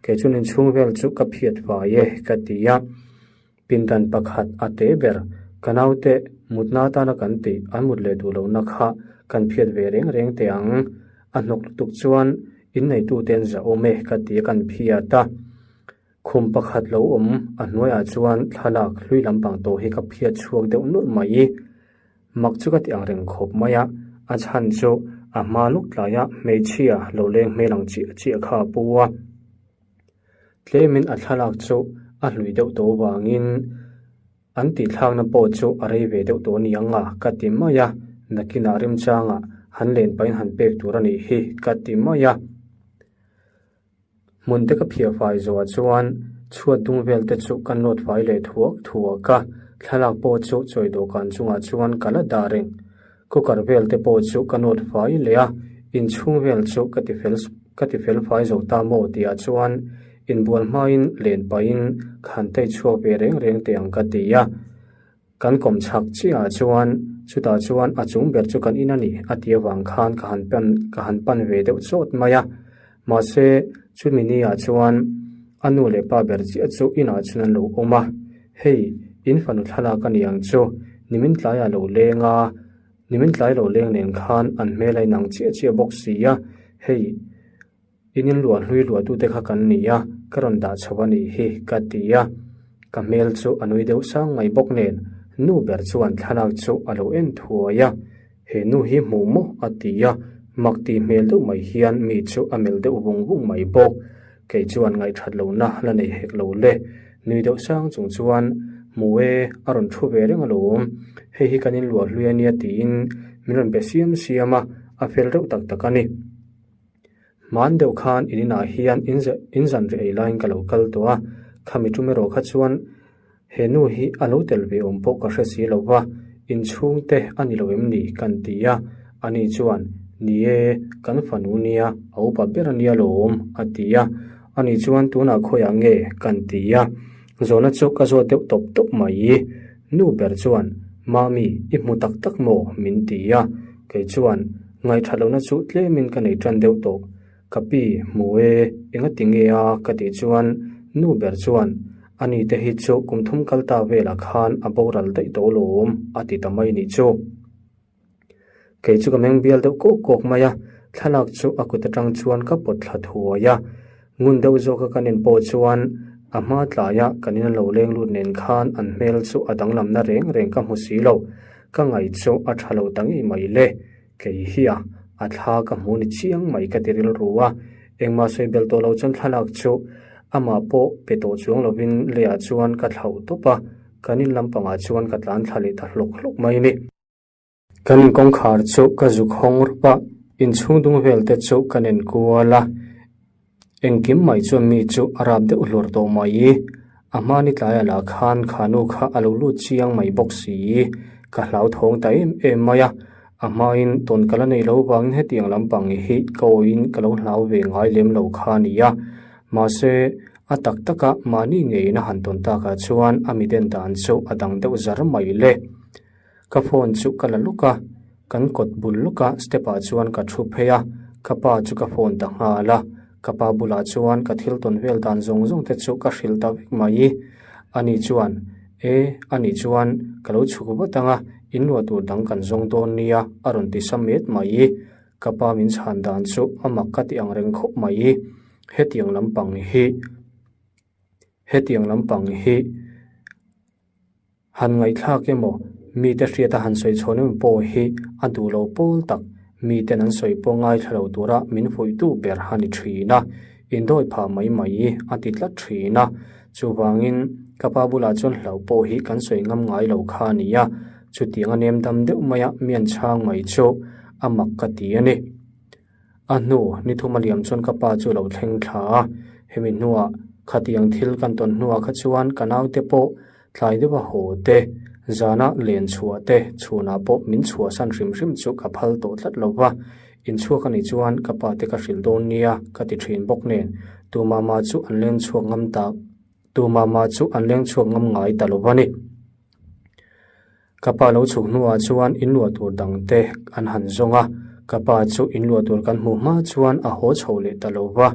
kei chuan inchhung vel chu ka phiat fai e ka ti a. Pindan pakhat a te ber, ka naute mutna atana kan tih an mut leh duh lohna kha kan phiat ve reng reng teh ang. A hnawk lutuk chuan inneitute an zahawm e ka ti a kan phiat a. Khum pakhat lo awm a hnuaiah chuan thlalak hlui lampang tawh hi ka phiat chhuak deuh nawlh mai. Mak chu ka ti ang reng khawp mai a, a chhan chu a hma lawk tlaia hmeichhia lo leng hmel ang chiah chiah kha a pu a. Tlemin a thlalak chu a hlui deuh tawh vangin an tihthlakna pawh chu a rei ve deuh tawh aniang a ka ti mai a, nakinah remchangah han len pahin han pek tur a nih hi ka ti mai a. Hmun te ka phiah fai zawhah chuan chhuat dung vel te chu ka nawt fai leh thuak thuak a, thlalak pawh chu chawi dawhkan chungah chuan ka la dah reng. Cooker vel te pawh chu ka nawt fai leh a, inchhung vel chu ka ti fel ka ti fel fai zo ta maw tihah chuan inbual hmain len pahin khan tei chhuak ve reng reng teh ang ka ti a. Kan kawm chhak chiahah chuan chutah chuan a chung ber chu kan in a ni a tih avang khan ka han pan ka han pan ve deuh chawt mai a. Mahse, chumi niah chuan a nu leh pa ber chiah chu inah chuan an lo awm a. Hei, in fanu thlalak a ni ang chu, nimin tlaiah lo leng a, nimin tlai lo leng nen khan an hmel a inang chiah chiah bawk si a, hei, In inluah hlui luahtute kha kan ni a, ka rawn dah chho a nih hi, ka ti a. Ka hmel chu a nui deuh sang mai bawk nen, nu ber chuan thlalak chu a lo en thuai a. He nu hi hmuh maw? a ti a, mak tih hmel deuh mai hian mi chu a melh deuh vung vung mai bawk. Kei chuan ngaihthat lohna la nei hek lo le. Nui deuh sang chung chuan, Hmu e, a rawn thu ve reng alawm. Hei hi kan inluah hlui a nia tiin min rawn be siam siam a, a fel reuh tak tak a ni. Hman deuh khan in inah hian in in zan rih ei laiin ka lo kal tawh a, khami tum erawh kha chuan he nu hi a lo tel ve awm pawh ka hre si lo va, inchhungte a ni lo em ni kan ti a, ani chuan ni e, kan fanu nia, a upa ber a nia lawm a ti a, ani chuan tunah khawiah nge kan ti a, zawhna chu ka zawt deuh tawp tawp mai. Nu ber chuan Mami i hmu tak tak maw? min ti a, kei chuan Ngaihṭhat lohna chu tlemin ka nei ṭan deuh tawh. Ka pi, hmu e, enga ti nge a? ka tih chuan nu ber chuan Ani te hi chu kum thum kal ta velah khan a boral daih tawh lawm a ti ta mai nih chu. Kei chu ka meng bial deuh kawk kawk mai a, thlalak chu a kut aṭang chuan ka pawt thla thuai a. Ngun deuh zawka kan in pawh chuan a hma tlaia kan in a lo leng lut nen khan an hmel chu a danglamna reng reng ka hmu si lo. Ka ngaih chu a tha lo ta ngei mai le. Kei hi a, a thla ka hmu ni chiang mai ka ti rilru a. Engmah sawi belh tawh lo chuan thlalak chu amah pawh pe tawh chuang lovin leiah chuan ka thlauh tawp a, kan in lampangah chuan ka tlan thla leh ta hlawk hlawk mai ni. Kan inkawngkhar chu ka zuk hawng rup a, inchhung dung vel te chu ka nen kual a. Engkim mai chuan mi chu a rap deuh hlur tawh mai. A hmani tlaiah lah khan kha nu kha a lo lut chiang mai bawk si. Ka hlauthawng ta em em mai a, a hmain tawn ka la nei lo vangin hetiang lampang hi ka awiin ka lo hlau ve ngai lem lo kha a ni a. Mahse, a tak taka mahni ngeiin a han tawn takah chuan a mi den dan chu a dang deuh zar mai le. Ka phone chu ka la lawk a, kan kawt bul lawka step ah chuan ka thu phei a, ka pa chu ka phone ta nghal a, ka pa bulah chuan ka thil tawn vel dan zawng zawng te chu ka hrilh ta vek mai. Ani chuan, E, ani chuan ka lo chhuk vat ang a, in luah tur dang kan zawng dawn nia a rawn ti sa met mai. Ka pa min chhan dan chu a mak ka ti ang reng khawp mai. Hetiang lampang hi, hetiang lampang hi. Han ngaihthlak emaw, mite hriata han sawi chhawn emaw pawh hi a duh lo pawl tak, miten an sawi pawh ngaithla lo tura min fuihtu ber a ni thin a, indawi phah mai mai a ti tlat thin a. Chuvangin, ka pa bulah chuan hlauh pawh hi kan sawi ngam ngai lo kha a ni a, chutiang a nem dam deuh maia mian chhang mai chu a mak ka ti a ni. A hnu, ni thum a liam chuan ka pa chu a lo thleng thla a, hemi hnuah khatiang thil kan tawn hnuah kha chuan ka naute pawh tlai deuha haw te, zana len chhuah te, chhunah pawh min chhuahsan hrim hrim chu ka phal tawh tlat lo va, inchhuak a nih chuan ka pa te ka hrilh dawn nia ka ti thin bawk nen, tumah mah chu an leng chhuak ngam tak, tumah mah chu an leng chhuak ngam ngai ta lo va ni. Ka pa lo chhuk hnuah chuan inluah tur dang te an han zawng a, ka pa chu inluah tur kan hmuh hma chuan a haw chho leh ta lo va.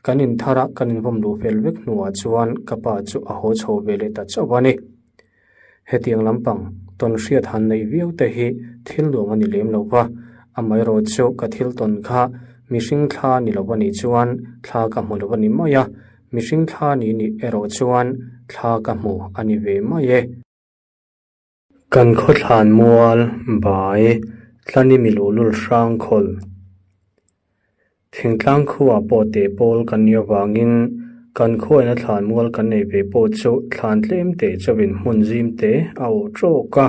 Kan inthar a kan invawm luh fel vek hnuah chuan ka pa chu a haw chho ve leh ta chauh a ni. Hetiang lampang tawn hriat han neih viau te hi thil nuam a ni lem lo va, amaherawh chu ka thil tawn kha mihring thla ni lo a nih chuan thla ka hmu lo a ni mai a, mihring thla ni nih erawh chuan thla ka hmu a ni ve mai e. Kan khawthlan mual bai tlani mi luhlul hrang khawl. Thingtlang khuaah pawh teh pawl kan nih avangin kan khuaina thlan mual kan nei ve pawh chu thlan tlem teh chauhin hmun zim te a awh tawk a.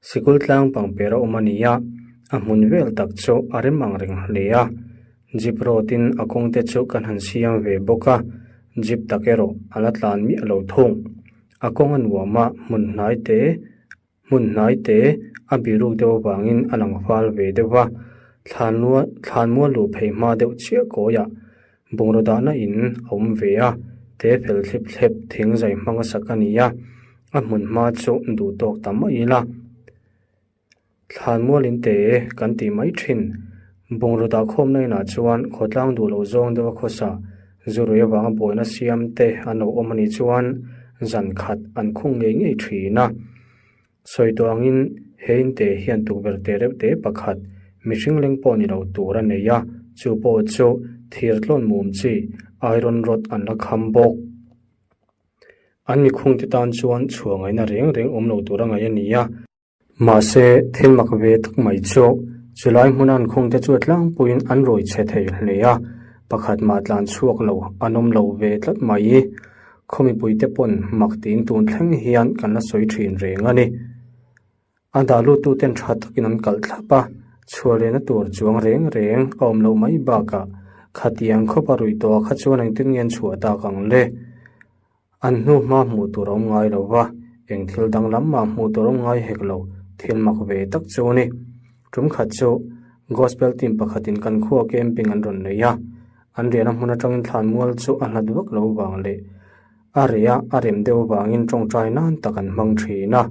Sikul tlang pangper a awm a ni a, a hmun vel tak chu a rem ang reng hle a. Jeep road in a kawng te chu kan han siam ve bawk a, jeep tak erawh a la tlan miah lo thung. A kawng a nuam a, hmun hnai te, hmun hnai te a biruk deuh avangin a lang fal ve deuh va. Thlanlua, thlanmual luh phei hma deuh chiah kawiah bungraw dahna in a awm ve a, te fel thlip thlep thing zai hmang a sak a ni a, a hmun hma chu duh tawk ta mai ila. Thlanmual in te kan tih mai thin. Bungraw dah khawmna inah chuan khawtlang duh loh zawng deuha khawsa zurui avanga buaina siam te an lo awm a nih chuan zan khat an khung ngei ngei thin a. Sawi tawh angin he in te hian tukverh te reuh te pakhat mihring leng pawh ni lo tur a nei a, chu pawh chu thir tlawn mum chi iron rod an la kham bawk. An mikhungte tan chuan chhuah ngaihna reng reng awm lo tur a ngaih a ni a. Mahse, thil mak ve tak mai chu, chulai hmuna an khungte chu a tlangpuiin an rawi chhe thei hle a, pakhat mah tlan chhuak lo an awm lo ve tlat mai. Khaw mipuite pawn mak tiin tun thleng hian kan la sawi thin reng a ni. A dah luttuten tha takin an kalh thlap a, chhuah lehna tur chuang reng reng a awm loh mai bakah khatiang khawpa ruih tawhah kha chuan engtin nge an chhuah tak ang le? An hnu hma hmuh tur a awm ngai lo va, eng thil dang lam mah hmuh tur a awm ngai hek lo, thil mak ve tak chu a ni. Tum khat chu Gospel team pakhatin kan khua camping an rawn nei a, an riahna hmun atangin thlanmual chu a hlat vak lo vang leh a reh a, a rem deuh avangin tawngtai nan tak an hmang thin a.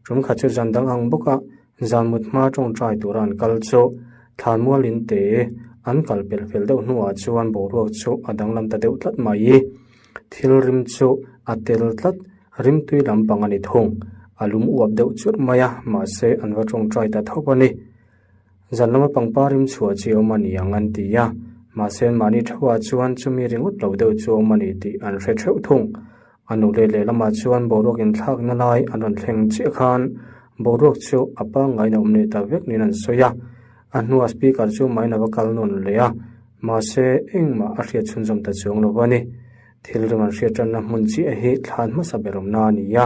Tum khat chu zan dang ang bawka zan mut hma tawngtai tura an kal chu thlanmual in te an kal pelh fel deuh hnuah chuan boruak chu a danglam ta deuh tlat mai. Thil rim chu a tel tlat, rimtui lampang a ni thung. A lum uap deuh churh mai a, mahse an va tawngtai ta tho a ni. Zan lama pangpar rim chhuah chi awm a ni ang an ti a, mahse mahni theuhah chuan chumi ringawt lo deuh chu awm a ni tih an hre theuh thung. A nu leh lehlamah chuan boruak inthlakna lai an rawn thleng chiah khan boruak chu a pangngain a awm leh ta vek niin an sawi a. A hnuah speaker chu main a va kal nawn leh a. Mahse, engmah a hriat chhunzawm ta chuang lo a ni. Thil rim an hriat tanna hmun chiah hi thlan hmasa ber awmna a ni a.